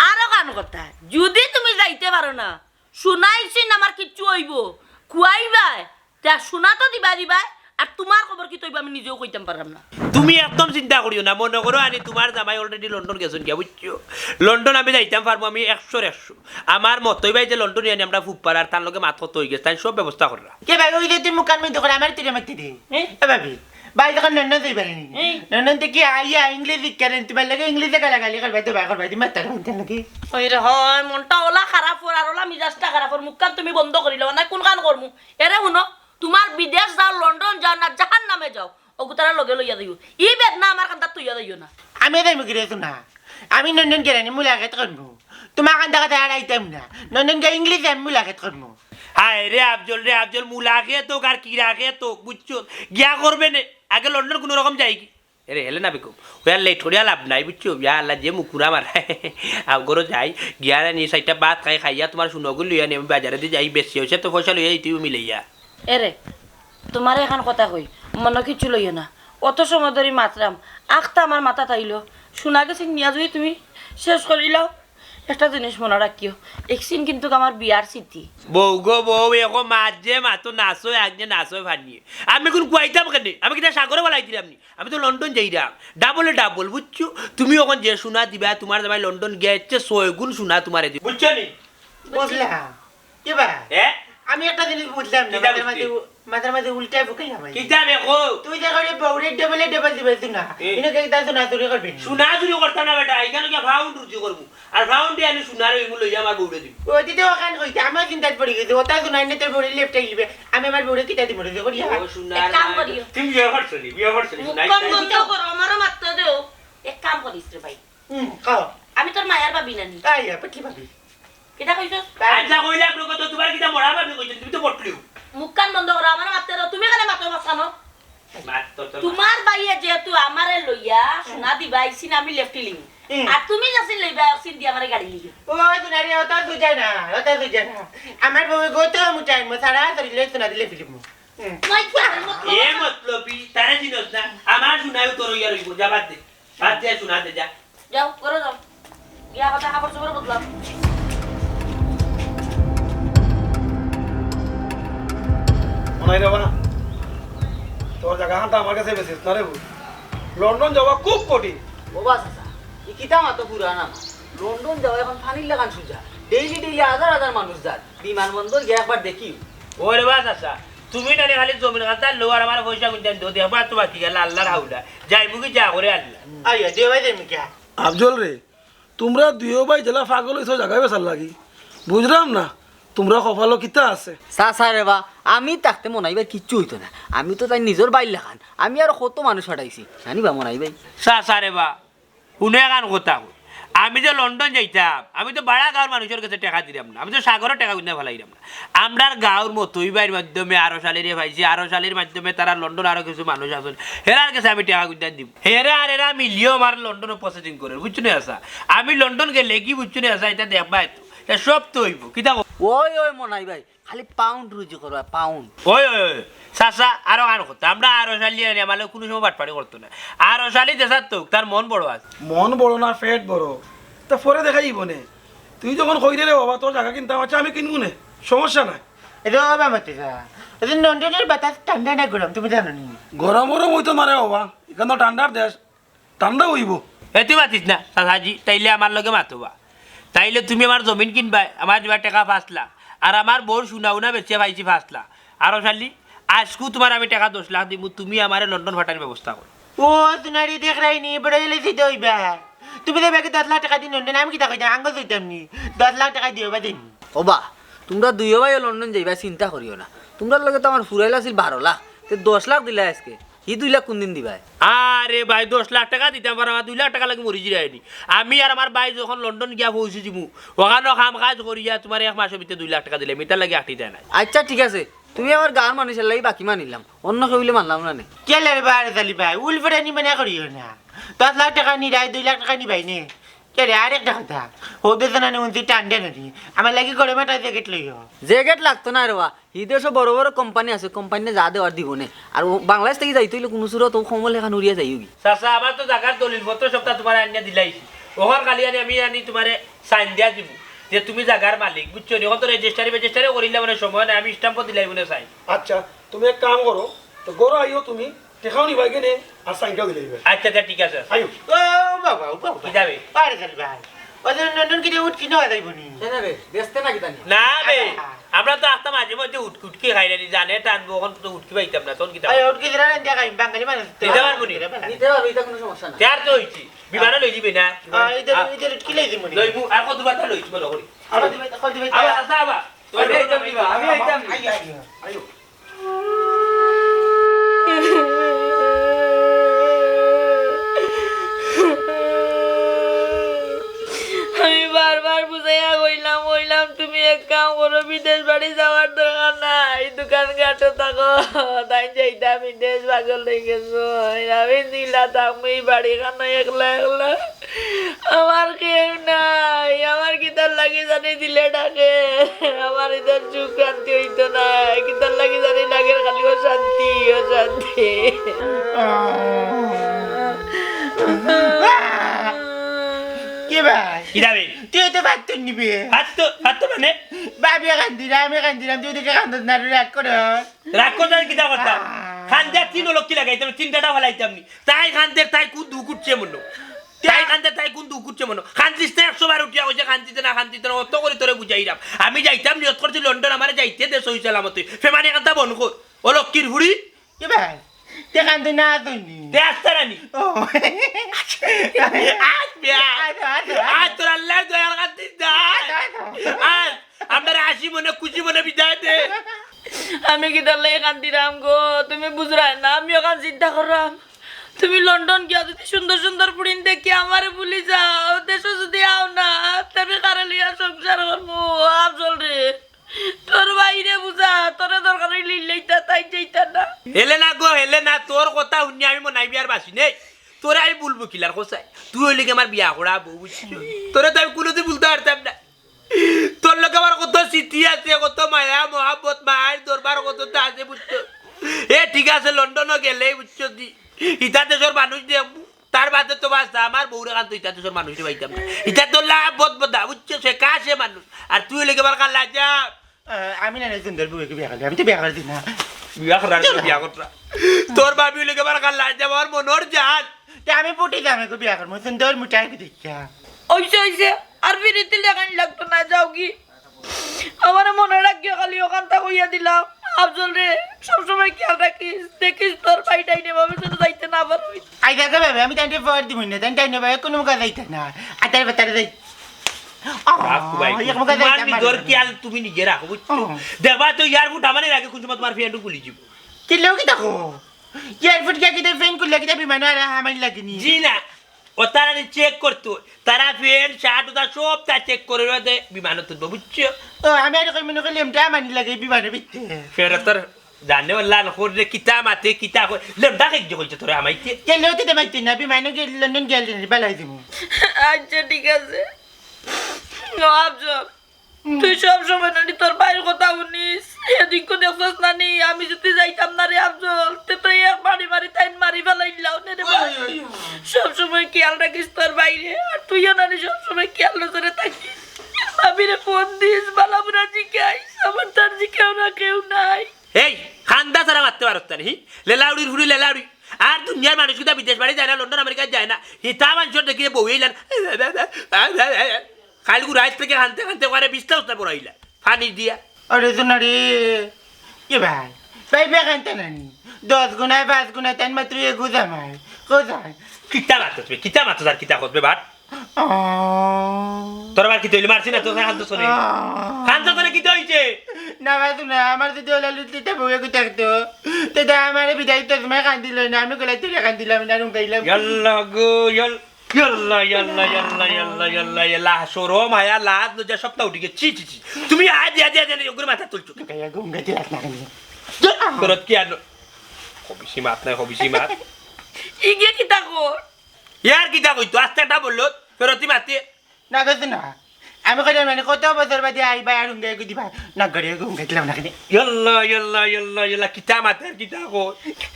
আরো কান কথা, যদি তুমি যাইতে পারো না, সোনা ইকসিন আমার কিচ্ছু অইবো, খুয়াইবায়, তে আর সোনা তো দিবা দিবায়, আর তোমার খবর কিতা অইবো আমি নিজেও কইতাম পারলাম না। তুমি একদম চিন্তা করিও না, মনে করো আনি তোমার জামাই already লন্ডন গেছইন গিয়া, বুঝছো? লন্ডন আমি যাইতাম পারমু, আমি একশোর একশো। আমার মতই ভাই যে লন্ডন ইয়ানি আমরা ফুপ্পার আর তার লগে মাত কথা অই গেছে, তাই সব ব্যবস্থা কররা। কে ভাই, ওই যে তুই মুখান মধ্যে করে আমার তুই মারতে দে। হ্যাঁ? এ ভাবি, ভাই যখন লন্ডন যাই পারেনি। হ্যাঁ। লন্ডন থেকে আইয়া ইংলিশ শিক্ষা নেন, তোমার লগে ইংলিশে গালাগালি করবা, তো ভাই করবা, তুমি মারতে পারো না নাকি? ওই রে হয়, মনটা ওলা খারাপ অর, আর ওলা মিজাজটা খারাপ অর, মুখখান তুমি বন্ধ করিলাও না, কোনখান করমু? এরে হুনো, তোমার বিদেশ যাও, লন্ডন যাও, না জাহান্নামে যাও, অগুতারে লগে লইয়া যাইও। ই বেদনা আমার কান্দাত থইয়া যাইও না। আমি যাইমু কি রে সোনা? আমি লন্ডন গেলে নি মুলাকাত করমু। তোমার কান্দা কথা আর আইতাম না। লন্ডন গিয়া ইংলিশে আমি মুলাকাত করমু। হায় রে আফজল রে আফজল, মুলাকাত হোক আর কিরাকাত হোক, বুঝছো? গিয়া করবে নে। আগে লন্ডন কোনো রকম যাই কি? এরে, হেলে না বেগম। ওই আর লেট করিয়া লাভ নাই, বুঝছো? ইয়া আল্লাহ, যে মুকুরা মার। আম করো যাই, গিয়া নি চাইরটা ভাত খাই, খাইয়া তোমার সোনাগুন লইয়া নি আমি বাজারেদি যাই, বেশি অইছে তো পয়সা লইয়া দিতে অইবো মিলাইয়া। এরে, তোমারে এখান কথা কই, মনো কিচ্ছু লইও না। অত সময় ধরি মাতরাম, আখতা আমার মাথাত আইলো। সোনা গেছে নিয়া যদি তুমি শেষ করিলাও, একটা জিনিস মনো রাখিও, ইকসিন কিন্তু আমার বিয়ার স্মৃতি। বউ গো বউ, এখন মাত যে মাতো নাচো, এক যে নাচো ফানিয়ে। আমি কোন কুয়াইতাম কেনে? আমি কিতা সাগরে বালাই দিলাম নি? আমি তো লন্ডন যাইরাম, ডাবলে ডাবল, বুঝছো? তুমি এখন যে সোনা দিবা, তোমার জামাই লন্ডন গিয়া এর চেয়ে ছয় গুণ সোনা তোমারে দিবো, বুঝছো নি? বুঝলাম। কি বা? এ? আমি একটা জিনিস বুঝলাম না, কিতা মাথার বুঝতে? মাঝে উ-, মাথার মাঝে উল্টায় ফুকাইলাম আমি। কিতা বে কও? তুই দেখো রে বউরে ডাবলে ডাবল দিবে সোনা। এ। ইনো কে তাই সোনা চুরি করবে নি? সোনা চুরি করতাম না বেটা, এখানে গিয়া ফাউন্ড রুজি করমু। আর ফাউন্ডে আনি সোনার ওইগুলো লইয়া আমার বউরে দিবি। ও দিদি ওখান কইতে, আমার চিন্তাত পড়ি গেছে, ওটা সোনা এনে তোর বউরে লেপটাই দিবে। আমি আমার বউরে কিতা দিমু রে, করিয়া? ও সোনার এক কাম মা, করিও। তুমি বিয়া করছো নি? বিয়া করছো নি? সোনা মুখখান বন্ধ করো, আমারও মারতে দেও। এক কাম করিস রে ভাই। হুম, খাও। আমি তোর মায়ার ভাবি নানি। আইয়া, পেটলি ভাবি। কিতা কইছস? আচ্ছা, কইলাম লোক তো তোমার কিতা মরা ভাবি কইছো, তুমি তো বটলিও। মুখখান বন্ধ করো, আমার মারতে দেও। তুমি কেন মাতো মাছ খানো? তুমার ভাইয়ে যেহেতু আমারে লইয়া সোনা দিবা, ইসিন আমি লেফটি লিমু। হুম। আর তুমি যাসিন লইবা, অক্সিন দিয়া আমারে গাড়ি লিও। ও, সোনারি, ওটা সুজা না, ওটা সুজা না। আমার বউ গত মুটাই, মো সারা শরীরে সোনা দিলে ফিলিমু। হুম। মই কি আর মতলব? এ মতলবি, তারে চিনস না। আমার সোনায় তোর ইয়া রইব, যা বাদ দে। বাদ দে, সোনা দে, যা। যাও, ঘরো যাও। গিয়া কথা কাপড় চোপড় বদলাও। মনাই রে বা, তোর জাগা খানটা আমার কাছে বেচিস না রে বউ। লন্ডন যাওয়া খুব কঠিন। ও বা চাচা, ই কিতা মাতো পুরানা? লন্ডন যাওয়া এখন পানির লাখান সুজা। ডেইলি ডেইলি হাজার হাজার মানুষ যার। বিমানবন্দর গিয়া একবার দেখি। ওরে বা চাচা, তুমি নানি খালি জমিন খান্তা লো আর আমার পয়সা গুনতাম দো, দেখবা তো বাকি গেল আল্লাহর হাওলা। যাইমু কি যা করে আল্লাহ। আইয়া, দে ভাই, দে মিকা। আফজল রে, তুমরা দুইও ভাই যেলা পাগল অইছো জাগা বেচার লাগি, বুঝরাম না তুমরা কপালো কিতা আছে। চাচা রে বা, আমি থাকতে মনাই ভাইর কিচ্ছু অইতো না। আমি তো তাইর নিজর ভাইর লাখান, আমি আরো কত মানুষ পাঠাইছি, জানি বা মনাই ভাই। চাচা রে বা, হুনো এখান কথা কই, আমি যে লন্ডন যাইতাম, আমি তো বারা গাঁওর মানুষর গেছে টেকা দিরাম না, আমি তো সাগরো টেকা গুইন্দা ফালাইরাম না। আমরার গাঁওর মতই ভাইর মাধ্যমে আরো শালিরে পাইছি, আরো শালির মাধ্যমে তারা লন্ডন আরো কিছু মানুষ আছইন, হেরার গেছে আমি টেকা গুইন্দা দিমু। হেরা আর এরা মিলিও আমার লন্ডনো প্রসেসিং করের, বুঝছো নি চাচা? আমি লন্ডন গেলে কি, বুঝছো নি চাচা, ইতা দেখবায় তো, ইতা সব তো অইবো। কিতা কও? ওই, ওই মনাই ভাই, খালি পাউন্ড রুজি করো, পাউন্ড। ওই, ওই, ওই, চাচা, আরো কান কথা, আমরা আরো শালি আনি, আমার লগে কুনু সময় বাটপারি করতো না। আরো শালি দেশাত তো, তার মন বড় আছে। মন বড় না, পেট বড়, তা পরে দেখাইবো নে। তুই যখন কইরে রে বাবা, তোর জাগা কিনতাম, আচ্ছা, আমি কিনবো নে, সমস্যা নাই। এরে বাবা, মাতে যা। এই যে লন্ডনের বাতাস ঠান্ডা না গরম, তুমি জানো নি? গরম গরম অইতো মারে বাবা, ইখান তো ঠান্ডার দেশ, ঠান্ডা অইবো। এ তুই মাতিস না, চাচাজি, তাইলে আমার লগে মাতো বা। তাইলে তুমি আমার জমিন কিনবায়, আমার দিবা টেকা পাঁচ লাখ, আর আমার বউর সোনা উনা বেচিয়া পাইছি পাঁচ লাখ। আরো শালি, আইজকু তুমার আমি টেকা দশ লাখ দিমু, তুমি আমারে লন্ডন পাঠানির ব্যবস্থা করো। ও সোনারি, দেখরায়নি, বড় অইলে জিতে অইবা। তুমি যে বাকি দশ লাখ টেকা দিন লন্ডন, আমি কিতা কইতাম, আঙ্গ যাইতাম নি। দশ লাখ টেকা দিও বা দিন। ও বা, তুমরা দুইও ভাইও লন্ডন যাইবা, চিন্তা করিও না। তুমরার লগে তো আমার ফুরাইল আছিল বারো লাখ, তে দশ লাখ দিলা আইজকে, হি দুই লাখ কুনদিন দিবায়? আরে ভাই, দশ লাখ টেকা দিতাম পারতাম, আমার দুই লাখ টেকা লাগি মরি জিরায়নি। আমি আর আমার ভাই যখন লন্ডন গিয়া পৌঁছি যিমু, অখানো কাম কাজ করিয়া তুমার এক মাসর ভিতরে দুই লাখ টেকা দিলে, ইতার লাগি আটিতা নাই। আচ্ছা, ঠিক আছে, তুমি আমার গাঁওর মানুষর লাগি বাকি মানিলাম, অন্য কেউ অইলে মানলাম না নে। কেলে রে বা, আরে শালি ভাই, উলফেরানি মানে করিও না। দশ লাখ টেকা নিরায়, দুই লাখ টেকা নিবায় নে। কেরে, আরেকটা কথা, হউদে জানানি উনতি টান দেন নি। আমার লাগি গরম একটা জ্যাকেট লইও। জ্যাকেট লাগতো না রে বা, হি দেশো বড় বড় কোম্পানি আছে, কোম্পানিয়ে যা দেওয়ার দিবো নে। আর ও বাংলাদেশ থাকি যাইতে অইলে কুনু সুরত ও কম্বল এখান উড়িয়া যাইওগি। চাচা, আমার তো জাগার দলিলপত্র সবটা তুমারে আনিয়া দিলাইছি। অখন খালি আনি আমি আনি তুমারে সাইন দিয়া দিমু যে তুমি জাগার মালিক, বুঝছো নি? অখন তো রেজিস্টারি ফেজিস্টারি করিলা মানে সময় নাই, আমি স্ট্যাম্পও দিলাইমু নে সাইন। আচ্ছা, তুমি এক কাম করো, তো ঘরো আইও তুমি, টেকাও নিবায় গিনে, আর সাইনটাও দিলাইবায়। আচ্ছা, আচ্ছা, ঠিক আছে। আইও। ও বাবা, ও বাবা। কিতা বে? আরে শালি ভাই। ওই যে লন্ডন কিনে উটকি নেওয়া যাইবো নি? কেনে বে? বেচতে না কিতা নি? না বে। আচ্ছা। আমরা তো আস্তা মাঝে মধ্যে উটকি, উটকি খাই না নি, জানে টানবো, অখন তো উটকি পাইতাম না, তখন কিতা? আরে উটকি দিরা না, দেখাই, বাঙালি মানুষ তো। নিতে পারবো নি? নিতে পারবো, ইটা কুনু সমস্যা না। তে আর তো অইছি। বিমানো লই যিবে না? আ, ইটা, আ, ইটা উটকি লই যিবো নি? লইমু, আর কত বার তো লইছি, বলো করি। আর কত বার, কত বার? আবার আসা আবার। আমি আইতাম দিবা, আমি আইতাম। আইও, আইও। আইও। আমি বারবার বুঝাইয়া কইলাম, কইলাম, তুমি এক কাম করো, বিদেশ বাড়ি যাওয়ার দরকার নাই, দোকান ঘাটো থাকো, তাই যাইতা বিদেশ, পাগল অই গেছো। আমি দিলা থাকমু ই বাড়ি খানো একলা একলা। আমার কেউ নাই, আমার কিতার লাগি জানি দিলে ডাকে, আমার ইতার সুখ শান্তি অইতো না, কিতার লাগি জানি ডাকের খালি অশান্তি, অশান্তি। কি ভাই? কিতা বে? তুই তো ভাত তো নিবে। ভাত তো, ভাত তো মানে? ভাবি কান্দিরা, আমি কান্দিরাম, তুই দেখে কান্দত না, রাগ করো। রাগ করতাম কিতা করতাম? আহ। কান্দিয়া তিন অলক্ষী লাগাইতাম, তিনটা ফালাইতাম নি। তাই কান্দের, তাই কুন দুখ উঠছে মনো? তাই কান্দের, তাই কুন দুখ উঠছে মনো? কান্দিস না, একশো বার উঠিয়া কইছে, "কান্দিতে না, কান্দিতে না, অত করি তোরে বুঝাইরাম।" আমি যাইতাম, নিয়ত করছি লন্ডন, আমারে যাইতে দে সহি সালামতে। ফেমানি কান্দা বন্ধ কর। অলক্ষীর ফুড়ি। কি ভাই? তে কান্দে না তুই নি? তে আসতে রানি। ও। আজ বিয়া। আজ, আজ, আজ। আজ তোর আল্লাহর দয়ার কান্দিস না। আজ, আজ। আজ। আমরারে হাসি মনে, খুশি মনে বিদায় দে। আমি কিতার লাগি কান্দিরাম গো, তুমি বুঝরায় না, আমি অখান চিন্তা কররাম। তুমি লন্ডন গিয়া যদি সুন্দর সুন্দর ফুড়িন দেখি আমারে ভুলি যাও, দেশো যদি আও না, তে আমি কারে লইয়া সংসার করমু? আফজল রে, তোর ভাইরে বুঝা, তোরে তো কারণ লিল্লাইতা তাই যাইতা না। হেলে না গো, হেলে না, তোর কথা হুনিয়া আমি মনাই বিয়ার বাসি নেই। তোরে আমি বলবো কিলার কোসাই, তুই অইলে কি আমার বিয়া করা বউ, বুঝছো? তোরে তো আমি কোনোদিন বলতে পারতাম না। তোর লগে আমার কত স্মৃতি আছে, কত মায়া মহাব্বত, মায়ের দরবার কত তা আছে, বুঝছো? এ ঠিক আছে, লন্ডনও গেলে, বুঝছো দি, ইতা দেশর মানুষ দেখবো, তার বাদে তো বাস আমার বউরে কান্ত ইতা দেশর মানুষরে পাইতাম না। ইতা তো লাভ বদ বদা, বুঝছো? সে কাছে মানুষ। আর তুই অইলে কি আমার কালা যা। আহ, আমি না, না, সুন্দর বউকে বিয়া করলে, আমি তো বিয়া করে দিই না। বিয়া করার জন্য বিয়া কররা। তোর ভাবি অইলে কি আমার কালা যা, আমার মনর জান। তে আমি পটি দামে কো বিয়া করবো, সুন্দর মুটাই কো দেখিয়া। অইছে, অইছে, আর ফিরিতে লাগাইন লাগতো না, যাও কি? আমারে মনে রাখিয়া খালি ওখানটা কইয়া দিলাম। আফজল রে, সবসময় খেয়াল রাখিস, দেখিস তোর ভাই ডাইনে বামে যেন যাইতে না পারে। আই দেখো ভাবে, আমি তাইতে ফোন দিমু না, তাই ডাইনে বামে কোনো মুখা যাইতে না। আতারে বাতারে যাই। রাখো ভাই, আহ, এক মুখা তোমার যাইতাম নিজের পারি না। খেয়াল তুমি নিজে রাখো, বুঝছো? হুম। দেখবা তো এয়ারপোর্ট আমার আগে কোন সময় তোমার ফ্রেন্ড খুলি যাবো। কিলো কি দেখো? এয়ারপোর্ট গিয়া কিতা ফেন খুললে কিতা বিমানে আর আমার লাগেনি? জি না, ও তারা নি চেক করতো, তারা ফেন, শার্ট, ওটা সব তা চেক করে রোদে বিমানে তুলবো, বুঝছো? ও, আমি আর কই মনে করি লেমটা আমার লাগে বিমানে বিতে। ফের তোর জানে ওলা নখর রে, কিতা মাতে, কিতা কয়, লেমটা খেয়ে যে কইছে তোরে আমাইতে। গেলেও তো দেমাইতে না, বিমানে গেল, লন্ডন গেল, বালাই দিমু। আচ্ছা, ঠিক আছে। ও, আফজল, হুম। তুই সব সময় নানি তোর ভাইর কথা শুনিস। এদিক দেখছস নানি, আমি যদি যাইতাম না রে আফজল, তে তো এক বাড়ি মারি তাইন মারি ফেলাইলাও নে রে বা। ওই, ওই, ওই। সব সময় খেয়াল রাখিস তোর ভাইরে, আর তুইও নানি সব সময় খেয়াল নজরে থাকিস। ভাবিরে ফোন দিস, বালা বুরা জিকাইস, আমার তার জিকাও না কেউ নাই। এই, খান্দা ছাড়া মারতে পারত না নি, হি? লেলাউড়ির ফুড়ি লেলাউড়ি। আর দুনিয়ার মানুষ কিতা বিদেশ বাড়ি যায় না, লন্ডন আমেরিকাত যায় না। হিতা মানুষর দেখিয়ে বউ এইলান। কাল গু রাইত থেকে কানতে কানতে ওখানে বিছনা উছনা পড়াইলা। পানি দিয়া। আরে সোনা রে, এ ভাই, ভাই বেকানতে নানি। দশ গুণায় পাঁচ গুণায় তাই মাত্র এগু জামাই। কোথায়? কিতা মাতছ বে? কিতা মাতছ আর কিতা করবে বাট? আহ। তোর আবার কিতা অইল? মারছি না তো, কান্দছ কেনে? আহ। কান্দছ কেনে, কিতা অইছে? না ভাই, শুনে, আমার যদি ওলা লুটলিটা বউ এগু থাকতো, তে দা আমারে বিদায় তো তোমায় কান্দিল না, আমি গলায় তুলে কান্দিলাম না, রুম গাইলাম। ইয়াল্লা গো, ইয়াল-, ইয়াল্লা, ইয়াল্লা, ইয়াল্লা, ইয়াল্লা, ইয়াল্লা, ইয়াল্লা, শরম, হায়া, লাজ, লজ্জা সবটা উঠি গেছে। ছি, ছি, ছি। তুমি আজ, আজ, আজ, আজ, ওগুলো মাথা তুলছো। গাইয়া ঘুম গাইতে লাগ না কেন? ফেরত কি আর? হবিসি মাত নাই, হবিসি মাত। ইগে কিতা কর? ইয়ার কিতা কইতো? আস্তে একটা বললো, ফেরতি মাতে। না গেছে না। আমি কইলাম, মানে, কত বছর বাদে আইবা আর হুঙ্গা এগু দিবা। না, ঘরে এগু হুঙ্গা দিলাম না কেনে? ইয়াল্লা, ইয়াল্লা, ইয়াল্লা, ইয়াল্লা, কিতা মাতে আর কিতা কয়?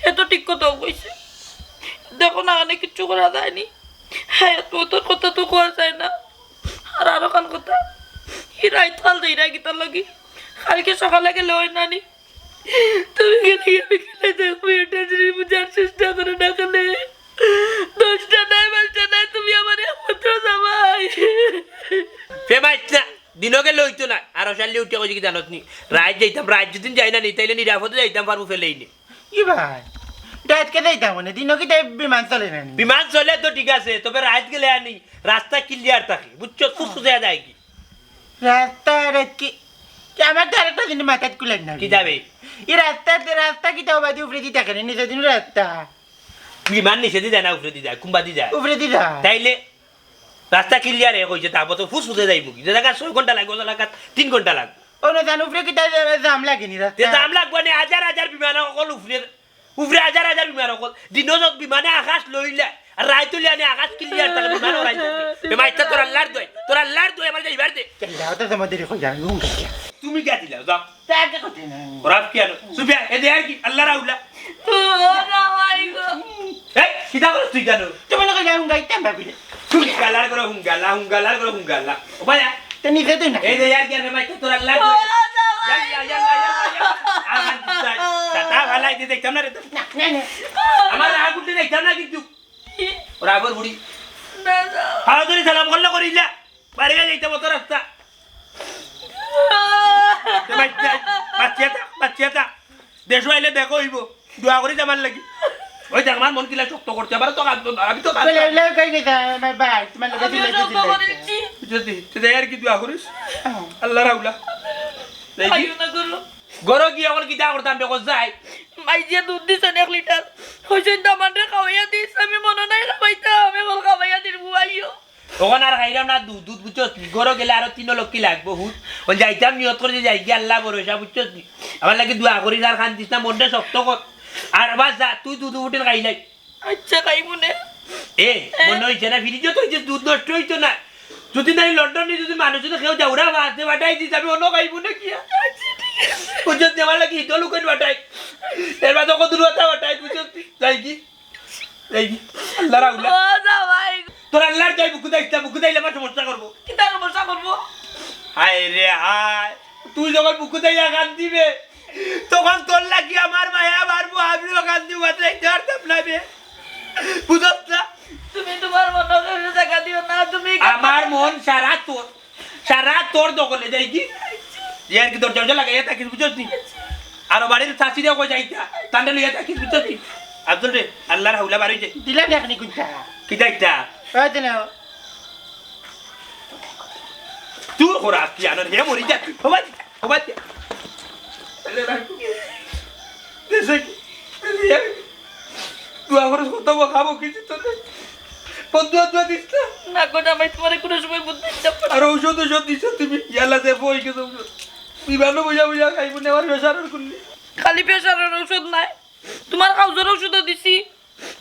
এ তো ঠিক কথা কইছে। দেখো না, এনে কিচ্ছু করা যায়নি। হায়াত মতন কথা তো কওয়া যায় না। আর আরো কান কথা, ই রাইত কাল দেই না কিতার লাগি? কালকে সকালে গেলে হয় না নি? তুমি গেলে আমি গেলে দেখো, এটা জিনিস বুঝার চেষ্টা করো না কেনে? দশটা নাই, পাঁচটা নাই, তুমি আমার একমাত্র জামাই। ফে মাইছ না, দিনও গেলে অইতো না। আর অশাল্লি উঠিয়া কইছে কি জানোস নি? রাইত যাইতাম, রাইত যদি যাই না নি, তাইলে নিরাপদে যাইতাম পারবো ফেলেই নি। কি ভাই? রাইত কে যাইতাম মানে? দিনও কি তাই বিমান চলে না নি? বিমান চলে তো ঠিক আছে, তবে রাইত গেলে আনি রাস্তা ক্লিয়ার থাকে, বুঝছো? ফুসফুসে যায় কি? রাস্তা রাইত কি? কি আমার তো আরেকটা জিনিস মাথাত কুলার না। কি যাবে? এই রাস্তা, রাস্তা কি তাও বাদে উপরে দি থাকে না, নিচে দিন রাস্তা। বিমান নিচে দি যায় না, উপরে দি যায়, কুম্বা দি যায়। উপরে দি যায়। তাইলে রাস্তা ক্লিয়ার হয়ে কইছে, তারপর তো ফুসফুসে যাইবো কি? যে জায়গা ছয় ঘন্টা লাগবো, ও জায়গা তিন ঘন্টা লাগবো। ও না জানো, উপরে কি তাই জাম লাগেনি রাস্তা? তে জাম লাগবো না, হাজার হাজার বিমান অকল উপরে, উপরে হাজার হাজার বিমান অকল। দিনও যত বিমানে আকাশ লইলে, আর রাইত হইলে আনে আকাশ ক্লিয়ার থাকে, বিমান উড়াই থাকে। বে মাইস্টার, তোর আল্লাহর দোয়াই, তোর আল্লাহর দোয়াই, আমার যাইবার দে। কেল্লা হতে তোমাদের কই যান, ঘুম খাইয়া। তুমি গিয়া দিলাও, যাও। তা আগে কথা না। ওরা কি আনো? সুফিয়া, এ দে আর কি? আল্লাহ রাউলা। ও, না, ভাই গো। এই, কিতা করছ তুই কেন? তুমি না কইলা হুঙ্গাইতাম ভাবিলে। হুঙ্গালার করে হুঙ্গালা, হুঙ্গালার করে হুঙ্গালা। ও ভাই, আয়। তো নিজে তুই না। এই দে আর কি? আরে মাইস্টার, তোর আল্লাহর দোয়াই। ও, না, ভাই। ইয়াল্লা, ইয়াল্লা, ইয়াল্লা, ইয়াল্লা। আর হাত দিতে হয়। তা, তা ভালাই দিয়ে দেখতাম না রে তোর। না, না, না। আমার রাগ উঠলে দেখতাম না কিন্তু। ওরা আগর বুড়ি। না, না। হাওয়া ধরি সালাম করলে করিলা। বাড়ি গিয়া যাইতাম অত রাস্তা। এ বাচ্চা, বাচ্চা তা, বাচ্চা তা। দেশো আইলে দেখো অইবো। দোয়া করি আমার লাগি। ওই দেখ, আমার মন কিলা শক্ত করছে। আবার তো কাঁদবো, আমি তো কাঁদবো। বলে, বলে, কই গেছে আমার ভাই? তোমার লগে আমিও চিল্লাইতে শক্ত চিল্লাইতে। করেছি। বুঝলি? তুই যাই আর কি দোয়া করিস। হ্যাঁ। আল্লাহ রাউলা। দেখি। আইও না করো। ঘরো গিয়া অখন কিতা করতাম বে, কস যাই? মাই যে দুধ দিছেন এক লিটার। কইছেন, "দামানরে খাওয়াইয়া দিস।" আমি মনো নাই খাওয়াইতাম, এখন খাওয়াইয়া দিন, বুয়াইও। অখন আর খাইরাম না দুধ, দুধ বুঝছস নি? ঘরো গেলে আরো তিন লক্কি লাগবো হুত। অখন যাইতাম নিয়ত করি যে যাই গিয়া আল্লাহ ভরসা, বুঝছস নি? আমার লাগি দোয়া করিস আর কান্দিস না, মনটা শক্ত কর। আর বাস যা, তুই দুধ উঠে খাইলাই। আচ্ছা, খাইমু নে। এ, মনে অইছে না, ফ্রিজো তো অইছে, দুধ নষ্ট অইতো না। যদি নাই লন্ডন নি, যদি মানুষ যদি কেউ যাওরা বাসে পাঠাই দিস, আমি অন্য খাইমু না কি আর? আচ্ছা, ঠিক আছে। বুঝছস নি, আমার লাগি ইদল উকেন পাঠাই। এর বাদে কত দূর পাঠাই, বুঝছস নি? যাই কি? যাই কি? আল্লাহ রাহুল। ও জামাই। তোর আল্লাহর যাই বুকু যাইস না, বুকু যাইলে আমার সমস্যা করবো। কিতা সমস্যা করবো? হায় রে হায়, তুই যখন বুকু যাইয়া কান্দিবে, তখন তোর লাগি আমার মায়া বাড়বো, আমিও কান্দি মাত্রাই ধরতাম না বে। বুঝছ না? তুমি তোমার মন জায়গা দিও না, তুমি আমার মন সারা তোর, সারা তোর দখলে যাই কি? ইয়ার কি তোর দরজা লাগাইয়া থাকিস, বুঝছ নি? আর বাড়ির শাশুড়িও কই যাইতা, তান্ডে লইয়া থাকিস, বুঝছ নি? আব্দুল রে, আল্লাহর হাউলা বাড়ি যে। দিলা দেখনি কুনটা? কি যাইতা? ওই দিলে। তুই খোরা কি আনর হে মরি যা তুই। হবাই, হবাই। দেশে কি? দোয়া করে কত খাবো কিছু তো নেই। বন্ধু, দোয়া দিস না। না গো, জামাই, তোমারে কোনো সময় বুঝতে ইচ্ছা করে। আর ঔষধ, ঔষধ দিছো তুমি। ইয়ালা যে বই গেছে ঔষধ। বিমানও বুঝা বুঝা খাইবো না, আমার প্রেশারের গুল্লি। খালি প্রেশারের ঔষধ নাই, তোমার কাউজর ঔষধও দিছি।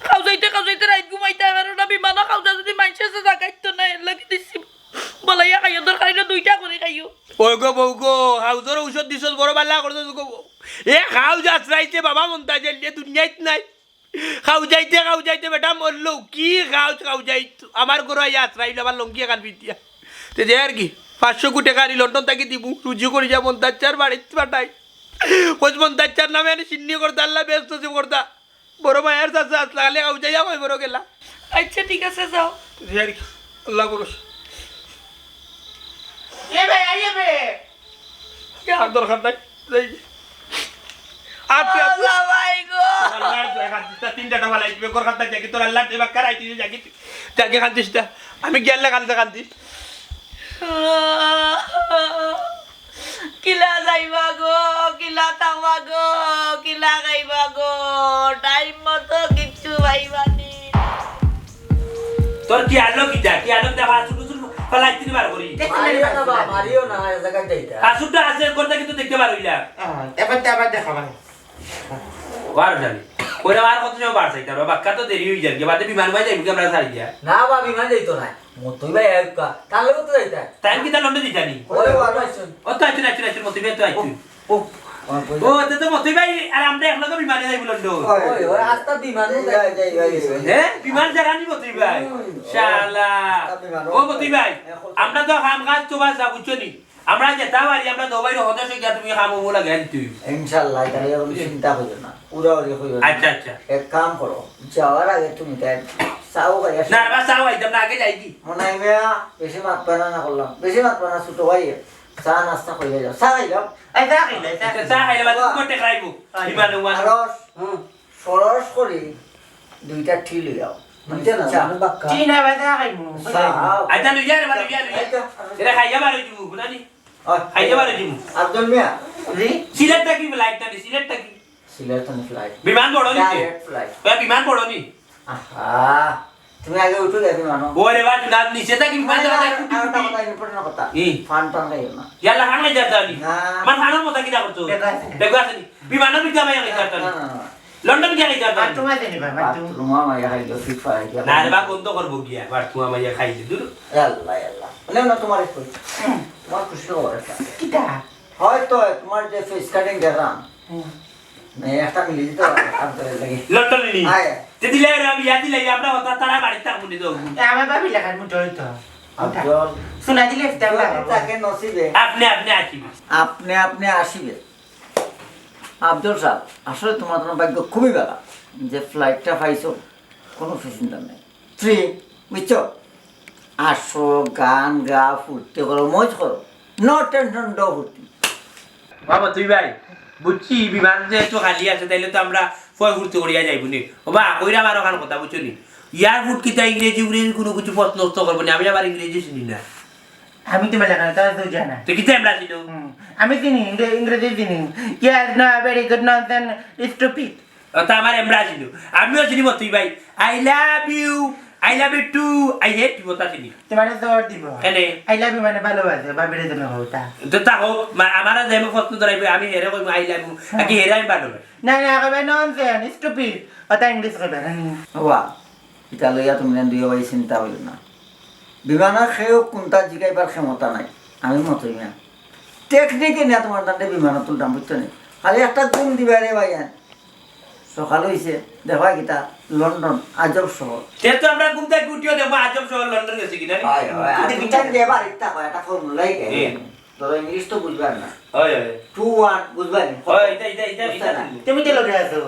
খাউজাইতে খাউজাইতে রাইত ঘুমাইতে পারো না, বিমানও খাউজা যদি মাইনষে আছে জাগাইতো না, এর লাগি দিছি। বলাইয়া খাইও, দরকার অইলে দুইটা করি খাইও। ওই গো বউ গো, কাউজর ঔষধ দিছস, বড় বালা করছস গো বউ। এ কাউজ আছরাইছে বাবা মন্তাজ, এর দুনিয়াত নাই। কাউজাইতে কাউজাইতে বেটা মরলো, কি কাউজ কাউজাইত? আমার ঘরো আইয়া আছরাইলো, আমার লুঙ্গি এখান পিন্দিয়া। তে যে আর কি, পাঁচশো কোটি টাকা আনি লন্ডন থাকি দিমু, রুজি করি যা মন্তাজ চার বাড়িত পাঠাই। কইস মন্তাজ চার নামে আনি সিন্নি করতা, আল্লাহ বেহেস্ত নসিব করতা। বড় মায়ার চাচা আছলা, খালি কাউজাইয়া কই বড় গেলা। আচ্ছা, ঠিক আছে, যাও। জি আর কি, আল্লাহ ভরসা। এ বে, আইয়ে বে। আর দরকার নাই, যাই। আচ্ছা, আচ্ছা। আল্লাহ ভাই গো। আল্লাহর দোয়া কান্দিস না, তিনটা টাকা লাইবে, ঘর খাতা যাগি, তোর আল্লাহর দোয়া কার আইতে যাগি, যাগি কান্দিস না। আমি গেলে কান্দে কান্দিস। কিলা যাইবা গো, কিলা থাকবা গো, কিলা খাইবা গো, টাইম মতো কিচ্ছু পাইবা নি। তোর কি আলো কিতা? কি আলো কিতা? ফাসুর ফুসুর ফালাই তিনবার করি। মারিও না বা, মারিও না, এক জায়গায় যাইতা। ফাসুরটা আছে, করতে কিন্তু দেখতে পারো ইলা। হ্যাঁ, এবার তো আবার দেখা মানে। বার জানি। ওরা আর কত সময় বার চাইতে পারবো? বাক্কা তো দেরি হয়ে যায়। বাদে বিমান ভাই যাইবো কি আমরা ছাড়ি দিয়া? না বা, বিমান যাইতো না। মতই ভাই আইবকা। তার লগে তো যাইতা। তাই কি তার লন্ডন দিতানি? ওরে বাবা, আইছুন। ও তো আইছুন, আইছুন, আইছুন, মতই ভাই তো আইছুন। ও, ও, ও, তে তো মতই ভাই, আর আমরা একলগে বিমানে যাইবো লন্ডন। ওই, ওই, ওরা আস্তা বিমানে যাই, যাই, যাই, যাই। হ্যাঁ? বিমান জাগানি মতই ভাই। হুম। শালা। আস্তা বিমান। ও মতই ভাই, এখন আমরা তো কাম কাজ তো বাস যা বুঝছো নি? আমরা যেতা পারি, আমরা দুবাইর হদে গিয়া তুমি কাম অবো লাগে আনতে হইব। ইনশাআল্লাহ, তাহলে এখন চিন্তা করিও না। উড়াউড়ি করিও না। আচ্ছা, আচ্ছা। এক কাম করো, যাওয়ার আগে তুমি তাই চাও খাইয়া না, না, চাও খাইতাম না, আগে যাই কি? মনাই মিয়া, বেশি মাত পানা না করলাম। বেশি মাত পানা, ছোট ভাই। চা নাস্তা খাইয়া যাও। চা খাইলাম। এই চা খাইলে, চা আচ্ছা, চা খাইলে বাদে বাবা। তুমি টেকরাইবো। আচ্ছা। বিমানে উমানে। আরো হুম। সরস করি দুইটা টি লই আও। দুইটা না, চা। মানে বাক্কা। টি না ভাই, চা খাইমু। চা। আচ্ছা, লই যা রে, ভাই, লই যা, লই যা। আচ্ছা। এটা খাইয়া বার হইছি, বুঝানি? আচ্ছা। খাইয়া বার হইছি। আব্দুল মিয়া। জি? সিলেট থাকি ফ্লাইট থাকি, সিলেট থাকি। সিলেট থাকি ফ্লাইট। বিমান বড় নি? Direct flight. ওই বিমান বড় নি? আহা। তুমি আগে উঠো, দেখি মানো। ওরে বাবা, তুই রাত নিচে থাকি বিমান না, চলে না, যায়, না, কুটি আর কুটি। কথা, ইম্পর্টেন্ট কথা। ই। ফান টান খাইও না। ইয়াল্লা, ফান খাই যাতা নি। না। আমার ফানর মতো কিতা করছো? বেগো আছে। বেগো আছে নি। বিমানর ভিতরে আমি খাই যাতা নি। না, না, না। লন্ডন গিয়া খাইতে পারতাম। বাথরুম আছে নি ভাই, বাথরুম? বাথরুম আমার ইয়া খাইলো, ফিট ফাই গিয়া। না রে বা, বন্ধ করবো গিয়া, বাথরুম আমার ইয়া খাইতে, দূর। এ আল্লাহ, এ আল্লাহ। মানে না, তোমার একটু, তোমার খুশি খবর একটা। কিতা? হয়তো তোমার যে ফেস কাটিং দেখলাম, হুম। মানে একটা মিলে দিতে পারে, আন্তরের লাগি। লন্ডনে নি? আয়। তে দিলে রে, আমি ইয়া দিলে, আমরা হতা তারা বাড়িতে থাকবো নি তো। এ, আমার ভাবি লেখার মুঠো হইতো। আফজল। শোনা দিলে ইফতার যদি বানাবো। তাকে নসিবে। আপনি, আপনি আসিবে। আপনি, আপনি আসিবে। আফজল সাহেব, আসলে তোমার ভাগ্য খুবই ভালা যে ফ্লাইটটা পাইছো, কোনো প্যাসেঞ্জার নাই, ফ্রি, বুঝছো? আসো, গান গা, ফুর্তি করো, মজ করো, নো টেনশন, নো ফুর্তি। বাবা তুই ভাই, বুঝছি, বিমান যেহেতু খালি আছে, তাইলে তো আমরা ফয় ফুর্তি করিয়া যাইবো নি। ও বা, কইরা আমার ওখান কথা বুঝছো নি? এয়ারপোর্ট কিতা ইংরেজি উংরেজি কোনো কিছু প্রশ্ন উত্তর করবো নি, আমি আবার ইংরেজি চিনি না। আমি তো বেলা খান, তারা তো জানা। তুই কিতা এমরা চিনো? হুম, আমি চিনি, ইংরে-, ইংরেজি চিনি। Yes, no, very good, nonsense, stupid। ও তো আমার এমরা চিনো। আমিও চিনি মতই ভাই। I love you, I love you too, I hate you, কথা চিনি। তোমারে জোর দিব। কেনে? I love you মানে ভালোবাসে, ভাবিরে তুমি কওতা। তো তা হোক, মা-, আমারে যে প্রশ্ন ধরাইবে, আমি হেরে কইমু I love you, নাকি হেরে আমি ভালোবাসি? না, না, কইবে nonsense, stupid। ওটা English কইবে, না। ওয়া, ইটা লইয়া তুমি দুই ভাই চিন্তা অইল না। বিমানর কেউ কুনটা জিগাইবার ক্ষমতা নাই, আমি মতই মিয়া। টেকনিকে নিয়া তোমার দান্ডে বিমানত তুলতাম, বুঝছো নি? খালি একটা ঘুম দিবা রে ভাই, হ্যাঁ। সকাল অইছে, দেখবা কিতা, লন্ডন, আজব শহর। তে তো আমরা ঘুম থাকি উঠিও দেখবো আজব শহর লন্ডন গেছে কিনা রে? হয়, হয়, আর তুমি তুমি জানো? যে বাড়ির তা হয়, একটা ফর্মুলাই কে। এ। ধরো, ইংলিশ তো বুঝবার না। হয়, হয়। Two one, বুঝবা নি? হয়, এটা, এটা, এটা, বুঝছো এটা না? তুমি তো লগে আছো।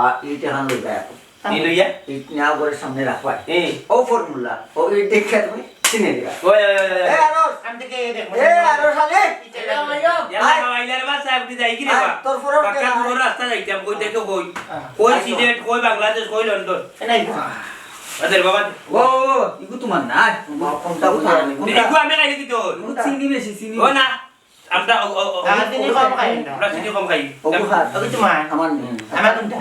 আর ইট এখান লইবা এখন। কি লইয়া? ইট নেওয়া ঘরের সামনে রাখবা। এ। ও ফর্মুলা, ও ইট দেখে তুমি চিনে দিবা। ওই, ওই, ওই, ওই। এ, আরস! আমি তো কে দেখবো? এ, আরস আলী! ইটা লইয়া আইলাম। ইয়াল্লা, আয়। বাবা, আইলা রে বা, সাহেব, তুই যাই কি রে আয়, বা? তোর ফরক বাক্কা কে? দূর রাস্তা যাইতাম, কই থেকে কই? আহ। কই সিলেট, কই বাংলাদেশ, কই লন্ডন? এ, নাই। আদের বাবা। ও, ও, ও, ইগু তোমার না? কোনটা, কোনটা? ইগু আমি খাইলে কি তোর? ইগু চিনি বেশি, চিনি। ও না। আমরা ও, ও, ও, হ্যাঁ, চিনি কম খাই না। আমরা চিনি কম খাই। ওগু খার। ওগু তোমার। আমার নি। আমার কোনটা?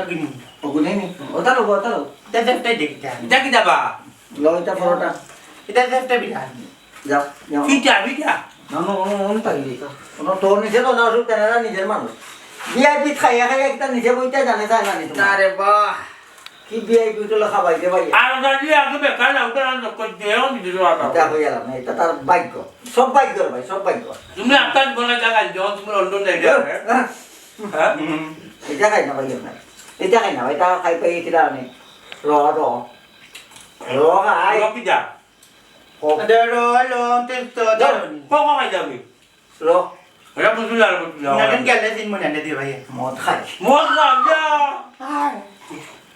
ওগু নি। ওগু নেই নি। ওটা লো, ওটা লো। এটা দেখতে দেখতে। এটা কি দাবা? লো, এটা পরোটা। এটা দেখতে বিরাট। যাও, যাও। পিঠা, পিঠা। না, না, না, না, তাই দিই। কোনো তোর নিজে তো না, অসুবিধা নেই, নিজের মানুষ। ভি আই পি খাইয়া খাইয়া একটা নিজে বইতে জানে, চায় না নি তোমার। আরে বাহ। কি ভি আই পি গুলা খাবাই দে ভাই? আর ওটা দিয়ে আগে বেকার না, ওটা আর কই দিয়ে আমি দিতে পারবো। এটা হয়ে গেল না, এটা তার ভাগ্য। সব ভাগ্য রে ভাই, সব ভাগ্য। তুমি একটা বলে জায়গায় যখন তুমি লন্ডন যাই রে, হ্যাঁ? হ্যাঁ? হুম, এটা খাই না ভাই, এটা। এটা খাই না ভাই, এটা খাই পাই, এটা আমি। র, র। র খাই। র কি যা? ক। দে র, ল, তে, ত, দ। ক, ক খাই যাবি? ল। এটা বুঝলি আর বুঝলি না। নাটন গেলে দিন মনে আনে দে ভাই। মদ খাই। মদ খাই, যা। আয়।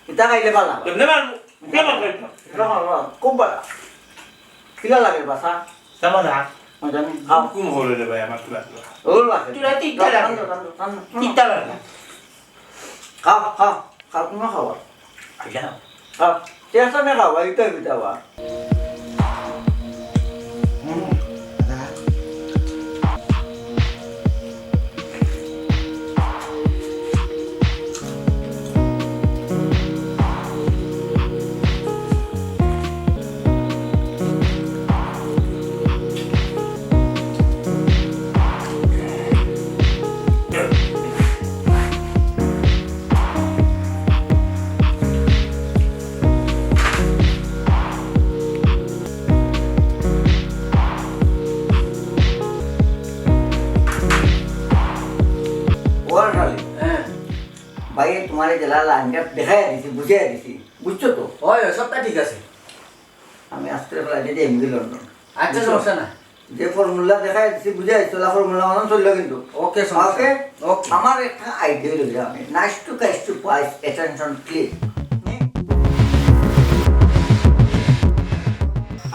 এটা খাইলে ভালা। এমনি ভালা। কে ভালা খাইতো? ল, ল, খুব ভালা। কিলা লাগে বাসা? কেমন লাগে? মজা নেই? খাও। কোন হলো রে ভাই, আমার তো লাগলো। ওর লাগে। তোরা তিনটা লাগে। টান দে, টান দে, টান দে। তিনটা লাগে। খাও, খাও, খাও, তুমি খাও। আচ্ছা। খাও। চেষ্টা না খাও, ভাই, এটা, এটা আবার। হুম, দাদা। ওর খালি। হ্যাঁ। ভাই, তোমারে যেলা লাইনটা দেখাইয়া দিছি, বুঝাইয়া দিছি, বুঝছো তো? হয়, হয়, সবটা ঠিক আছে। আমি আজকে ফ্লাইটে যাইমু গি লন্ডন। আচ্ছা, বুঝছো? সমস্যা না। যে ফর্মুলা দেখাইয়া দিছি, বুঝাইয়া দিছি, ওলা ফর্মুলা মানে চললো কিন্তু। ওকে, সমস্যা ওকে? না। ওকে। আমার একটা আইডিয়া হইল, আমি nice to catch to price attention click।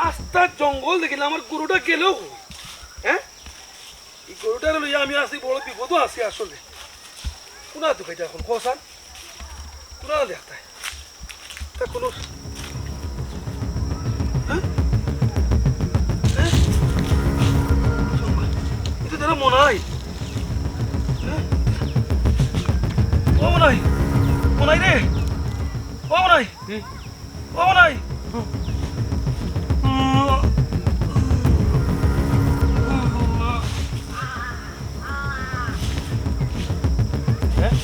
আস্তা জঙ্গল দেখিলে আমার গরুটা গেল। হ্যাঁ? এই গরুটারে লইয়া আমি আছি বড় বিপদও আছি আসলে। কোনা তো এটা এখন, কসান? কোনা দেখতাই? তা কোনো, হ্যাঁ? হ্যাঁ? এটা তারা মনাই। হ্যাঁ? ও মনাই। মনাই রে। ও মনাই। হুম। ও মনাই। হ্যাঁ?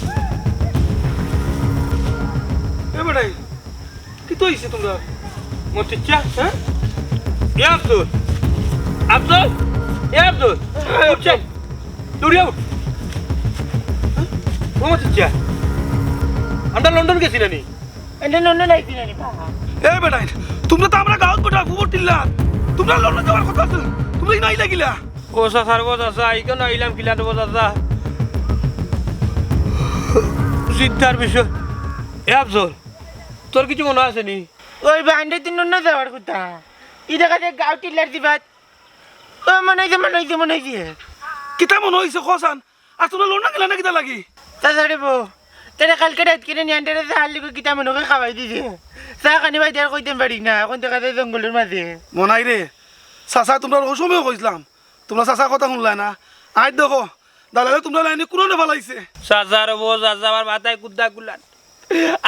এ বেটাই, কিতা অইছে তুমরার? মতিচ্চা, হ্যাঁ? এ আব্দুল, আব্দুল, এ আব্দুল, উঠ, দৌড়িয়া উঠ। হ্যাঁ? ও মতিচ্চা, আমরা লন্ডন গেছি না নি? এনে লন্ডন আইছি না নি, বাবা? এ বেটাই, তুমরা তো আমরার গাঁওত বেটা ফুবর টিল্লা। তুমরা লন্ডন যাওয়ার কথা আছিল, তুমরা ইনো আইলা কিলা? ও চাচার গো চাচা, ইখানো আইলাম কিলা রে গো চাচা? চিন্তার বিষয়। এ আফজল, তোর কিছু মনো আছে নি? ওই বান্ডে তিন অন্য যাওয়ার কথা। ই দেখা যায় গাঁও টিল্লার দিবাত। ও মনো অইছে, মনো অইছে, মনো অইছে। কিতা মনো অইছে কসান? আর তুমরা লন্ডন গেলা না কিতা লাগি? চাচা রে বো, তারা কালকে রাইত করে নিয়ে আনতে চাহার লিগে কিতা মনো করে খাওয়াই দিছে। চা খানি বাইতে আর কইতাম পারি না, এখন দেখা যায় জঙ্গলর মাঝে। মনাই রে, চাচা তুমরারে অউ সময় কইছলাম, তুমরা চাচার কথা হুনলায় না। আইজ দেখো, দালালে তুমরারে লাইনে কুনানো ফালাইছে। চাচা রে বো, চাচা আমার মাথায় কুদ্দা কুলান।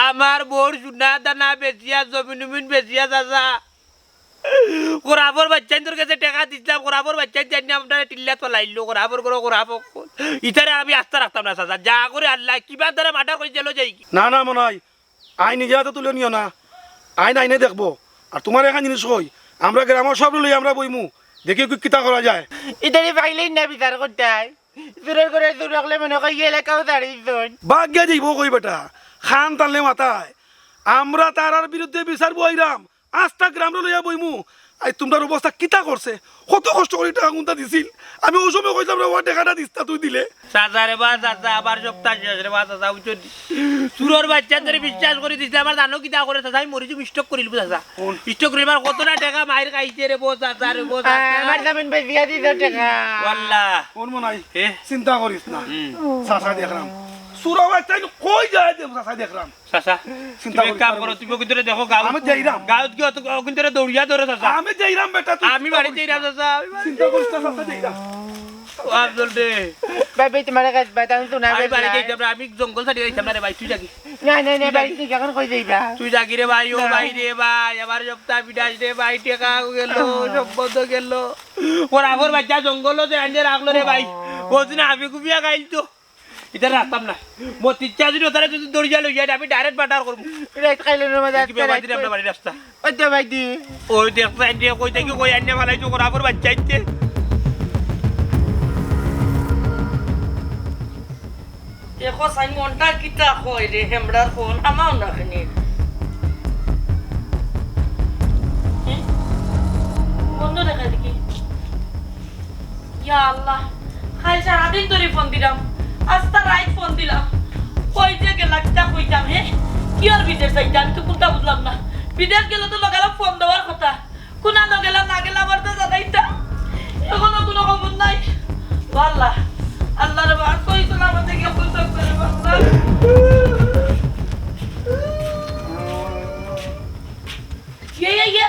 আমার বউর সোনা দানা বেচিয়া, জমিন উমিন বেচিয়া চাচা, খরাফর বাইচ্চাইন্তর গেছে টেকা দিছলাম, খরাফর বাইচ্চাইন্তে আনিয়া আমরারে টিল্লাত ফালাইলো, খরাফর ঘরো খরাফ অকল। ইতারে আমি আস্তা রাখতাম না চাচা, যা করে আল্লায়, কিবা তারা মার্ডার করি জেলো যাইগি। না, না, মনাই, আইন নিজে আতো তুলে নিও না, আইন আইনে দেখবো। আর তুমারে একখান জিনিস কই, আমরা গ্রামর সবরে লইয়া আমরা বইমু, দেখি কি কিতা করা যায়। ইতারে পাইলেই না বিচার করতায়। চুরর ঘরর চুর অকলে মনে কয় ই এলাকাও ছাড়ি দিছইন। বাগিয়া যাইবো কই বেটা, খান তালে মাথায়। আমরা তারার বিরুদ্ধে বিচার বওয়াইরাম, আস্তা গ্রামরে লইয়া বইমু। আই তুমরার অবস্থা কিতা করছে? কত কষ্ট করি টেকা কুন্তা দিছিল। আমি অউ সময় কইছলাম রে, "ও টেকাটা দিস না তুই দিলে।" চাচা রে বা চাচা, আমার সপ্তাহ শেষ রে বা চাচা, বুঝছো নি? চুরর বাইচ্চাইন্তরে বিশ্বাস করি দিছলাম, আমার জানো কিতা করে চাচা, আমি মরি যাইমু, স্ট্রোক করিলিমু চাচা। কোন? স্ট্রোক করিলিমু, আর কতটা টেকা মাইর খাইছে রে বো চাচা রে বো চাচা। আমার জামিন বেচিয়া দিত টেকা। ওয়াল্লা। কোন মনাই? এ? চিন্তা করিস না। হুম। চাচা দেখরাম। চুরর বাইচ্চাইন কই যায় দে চাচা দেখরাম। চাচা, চিন্তা তুমি এক করিস কাম না। করো, তুমি অগুইন্তরে দেখো, গাঁও, আমি যাইরাম। গাঁওত গিয়া অগুইন্তরে দৌড়িয়া ধরো, চাচা। আমি যাইরাম বেটা, তুই আমি চিন্তা বাড়িত করিস যাইরাম, না। চাচা, আমি বাড়িত ও যাইরাম। আফজল রে। ভাই, ভাই, তুমার কাছে ভাই, আমি তো না আমি বাড়িত যাইতাম না, আমি জঙ্গল ছাড়ি যাইতাম না রে ভাই, তুই যাগি। না, না, না, তুই বাড়িত যাগি। তুই এখন কই যাইবা? তুই যাগি রে ভাই, ও না। ভাই রে ভাই, আমার সপ্তাহ বিনাশ রে ভাই, টেকা গেল, সম্পদ গেল। খরাফর বাইচ্চা জঙ্গলো যে আনিয়া রাখলো রে ভাই, ও দিন আমি ঘুমিয়া খাইল তো। ইতারে রাখতাম না। মতিচ্ছা যদি ওতারে যদি দৌড়িয়া লই যায়, আমি ডাইরেক্ট মার্ডার করমু। রাইত খাইলে না, মাঝে দেখি আজকে বেবাদি রাইত আমরা বাড়ির রাস্তা। ওই তো ভাই দি। ওই দেখতে আইন দিয়ে কই থাকি কই আনিয়া ফালাইছো, খরাফর বাইচ্চাইন্তে। দেখো সাইন মনটা কিতা কয় রে, হেমড়ার ফোন আমাও না খানি। হুম? বন্ধ দেখা দেখি। ইয়া আল্লাহ, কাইল সারাদিন ধরি ফোন দিলাম, আস্তা রাইত ফোন দিলাম, কই যে গেলা কিতা কইতাম, হে? কিয়র বিদেশ যাইতা? আমি তো কুন্তা বুঝলাম না। বিদেশ গেলে তো লগে লগে ফোন দেওয়ার কথা, কুনানো গেলা না গেলা আমার তো জানাইতা, এখনো কুনু খবর নাই। ও আল্লাহ, আল্লাহ রে বাবা, কই সালামতে গিয়া কই সব করে বাবা। ইয়ে, ইয়ে, ইয়ে।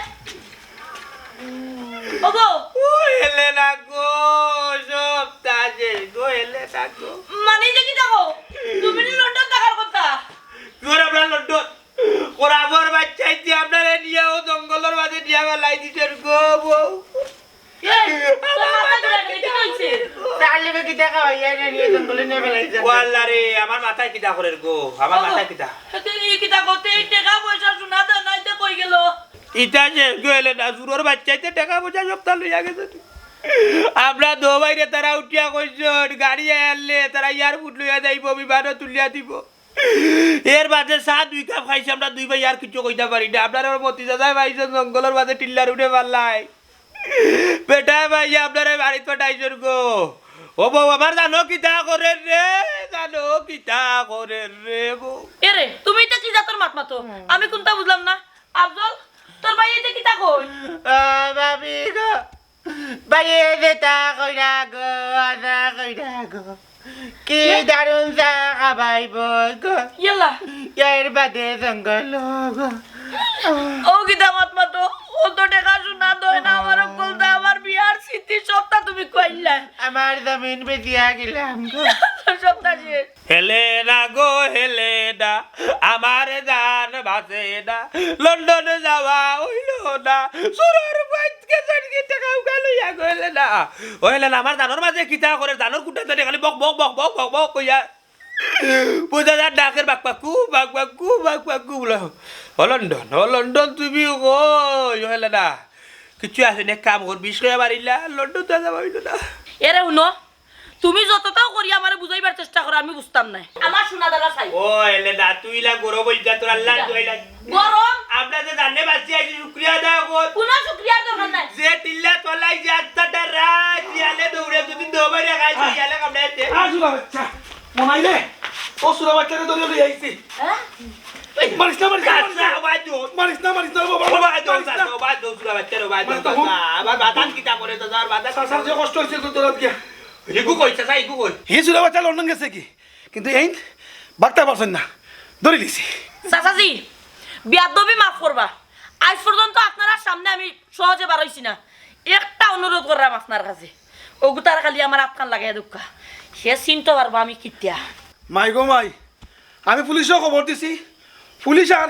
ওগো। ও এলে না গো, সব তা শেষ গো, এলে না গো। মানে যে কিতা গো? তুমি নি লন্ডন থাকার কথা। তোর আমরা লন্ডন। খরাফর বাইচ্চাইন্তে আপনারে নিয়া ও জঙ্গলর মাঝে নিয়া ফালাই দিছইন গো, বউ। এই, তোর মাথা ঘুরে গেছে, কি হইছে? তাহলে কি দেখা হয়, এই নিয়ে জঙ্গলে নিয়ে ফালাই দিছইন। ও আল্লাহ রে, আমার মাথায় কিতা করের গো, আমার ও, মাথায় কিতা? এই কিতা করতে, এই টেকা পয়সা সোনা দানা ইতা কই গেল? ইতা শেষ গো এলে না, চুরর বাইচ্চাইন্তে টেকা পয়সা সবতা লইয়া গেছে। আমরা দো ভাইরে তারা উঠিয়া কইছইন, গাড়ি আইলে তারা এয়ারপোর্ট লইয়া যাইবো, বিমানো তুলিয়া দিবো। এর বাদে চা দুই কাপ খাইছি আমরা দুই ভাই, আর কিচ্ছু কইতাম পারি না। আপনারা মতি চাচায় পাইছইন জঙ্গলর মাঝে টিল্লার উপরে ফালাই। বেটা ভাই, আপনারা বাড়িত পাঠাইছইন গো। ও বউ, আমার জানো কিতা করের রে, জানো কিতা করের রে বউ। এরে, তুমি ইতা কি জাতর মাত মাতো? আমি কুন্তা বুঝলাম না। আফজল, তোর ভাই ইতা কিতা কয়? আ, ভাবি গো, ভাইয়ে যেতা কইরা গো, আজা কইরা গো। কি এ? দারুণ চা খাবাইবো গো। ইয়াল্লা। এর বাদে জঙ্গল গো। ও কিতা মাত মাতো, ও তো টেকা সোনা দয় না, আমার অকলতা, আমার বিয়ার স্মৃতি সবতা তুমি কইলা। আমার জমিন বেচিয়া গেলাম গো। সবতা শেষ। হেলেনা গো হেলেনা, আমার জান বাঁচে না, লন্ডনে যাওয়া অইলো না, চুরর বাইত গেছইন গি টেকা উগা লইয়া গো হেলেনা। ও হেলেনা, আমার জানর মাঝে কিতা করের, জানর কুন্তা জানি খালি বক বক বক বক বক বক কইয়া। বুঝা যার ডাকের বাক বাকু, বাক বাকু, বাক বাকু বলে। ও লন্ডন, ও লন্ডন তুমি কই, ও হেলেনা। কিচ্ছু আছে না, এক কাম কর, বিষ খাইয়া মারিলা, লন্ডন তো যাওয়া অইলো না। এরে হুনো, তুমি যততাও করি আমারে বুঝাইবার চেষ্টা করো, আমি বুঝতাম না। আমার সোনা দানা চাই। ও, এলে না, তুই ইলা গরম অইযা, তোর আল্লাহ ইলা। তুই ইলা। গরম? আমরা যে জানে বাঁচি আছি, শুকরিয়া আদায় কর। কোন শুকরিয়ার দরকার নাই। যে টিল্লা তলাই, যে আত্মাটা রাত, ইয়ালে দৌড়ে, যদি দৌড়ে খাই, তুই ইয়ালে কামড়াইতে। আ, চুরা বাচ্চা, মনাই রে, ও চুরা বাচ্চারে ধরে লই আইছি। হ্যাঁ? এই, মারিস না, মারিস না, মারিস না। আচ্ছা, ওবায় দো। মারিস না, মারিস না, বাবা, ওবায় দো, মারিস না। ওবায় দো, চুরা বাচ্চারে, ওবায় দো, মারিস না, চাচা। আবার বাদাম কিতা করে, চাচা, আর বাদাম মারিস না। চাচা, যে কষ্ট হইছে, তোর আজকে। ইগু কই, চাচা, ইগু কই? হি চুরা বাচ্চা লন্ডন গেছে কি? কিন্তু এইন বাগতা পারছইন না, ধরি দিছি। চাচাজি, বিয়াদবি মাফ করবা। আজ পর্যন্ত আপনারার সামনে আমি সহজে বার অইছি না। একটা অনুরোধ করলাম আপনার কাছে, অগুতার খালি আমার আতখান লাগাইয়া দেউক্কা। হে চিনতো পারবো আমি কিতা। মাই গো মাই, আমি পুলিশও খবর দিছি, পুলিশ আর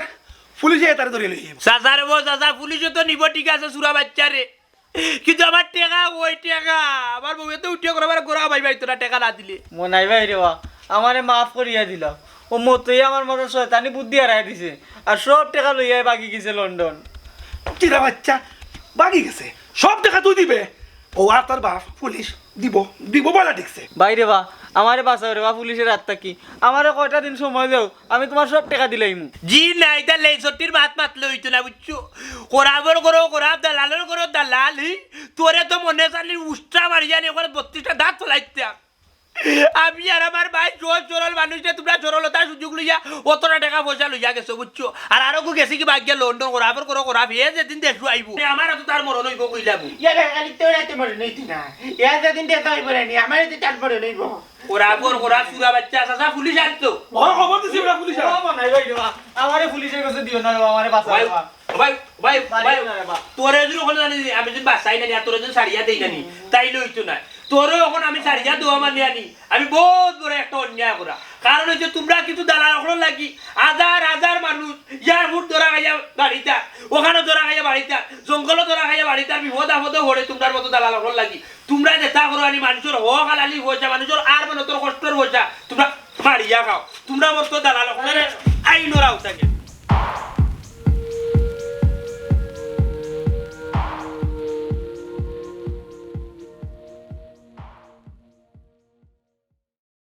পুলিশে তারে ধরি লইব। চাচা রে বো চাচা, পুলিশে তো নিব, ঠিক আছে, চুরা বাইচ্চারে, কিন্তু আমার টেকা কই? টেকা আমার বউয়ে তো উঠিয়া করে আমার গোড়া ভাই ভাই তোরা টেকা না দিলে। মনাই ভাই রে বা, আমারে মাফ করিয়া দিলাও। ও মতই আমার মাঝে শয়তানি বুদ্ধি হারাই দিছে, আর সব টেকা লইয়া বাগি গেছে লন্ডন। কিরা বাইচ্চা, বাগি গেছে? সব টেকা তুই দিবে? ও আর তার বাপ পুলিশ দিব দিব বলা ঠিকছে। ভাই রে বা, আমারে বাঁচাও রে বা পুলিশের হাত থাকি। আমারে কয়টা দিন সময় দেও, আমি তোমার সব টেকা দিলাইমু। জি না, ইটা লেইছট্টির মাত মাতলে অইতো না, বুঝছো? খরাফর ঘরো খরাফ, দালালর ঘরো দালাল, হি? তোরে তো মনে চাইলে উষ্টা মারিয়া নি, ওখানে বত্রিশটা দাঁত ফেলাইতাম। আমি আর আমার ভাই সহজ সরল মানুষ রে, তোমরা সরলতার সুযোগ লইয়া অতটা টেকা পয়সা লইয়া গেছো, বুঝছো? আর আরো গু গেছে কি বাগিয়া লন্ডন, খরাফর ঘরো খরাফ, হে যেদিন দেশো আইবো, আমার তো তার মরণ অইবো, কইলাম। ইয়ারে খালি তোরা তো মরে নইতি না। ইয়া যেদিন দেখা হইব রে নি, আমারে তো তার মরে নইব। খরাফর ঘরো চুরা বাইচ্চা, চাচা পুলিশ আনতো। ও, খবর দিছি আমরা পুলিশ আর। ও, মনাই ভাই রে বা, আমারে পুলিশের কাছে দিও না রে বা, আমারে বাঁচাও ভাই, রে বা। ভাই, ভাই, মারিও ভাই, না রে বা। তোরে যদি ওখানে জানি, আমি যদি বাঁচাই না নি, আর তোরে যদি ছাড়িয়া দেই না নি, তাইলে অইতো না। তোরে এখন আমি ছাড়িয়া দেওয়া মানে আনি, আমি বহুত বড় একটা অন্যায় করা। কারণ অইছে তোমরা কিন্তু দালাল অকলর লাগি হাজার হাজার মানুষ এয়ারপোর্ট ধরা খাইয়া বাড়িতা, ওখানো ধরা খাইয়া বাড়িতা, জঙ্গলো ধরা খাইয়া বাড়িতা, বিপদ আপদো পড়ে তোমরার মতো দালাল অকলর লাগি। তোমরা যেতা করো আনি মানুষর হক হালালি পয়সা, মানুষর আর মেহনতর কষ্টর পয়সা, তোমরা মারিয়া খাও। তোমরা মতো দালাল অকলরে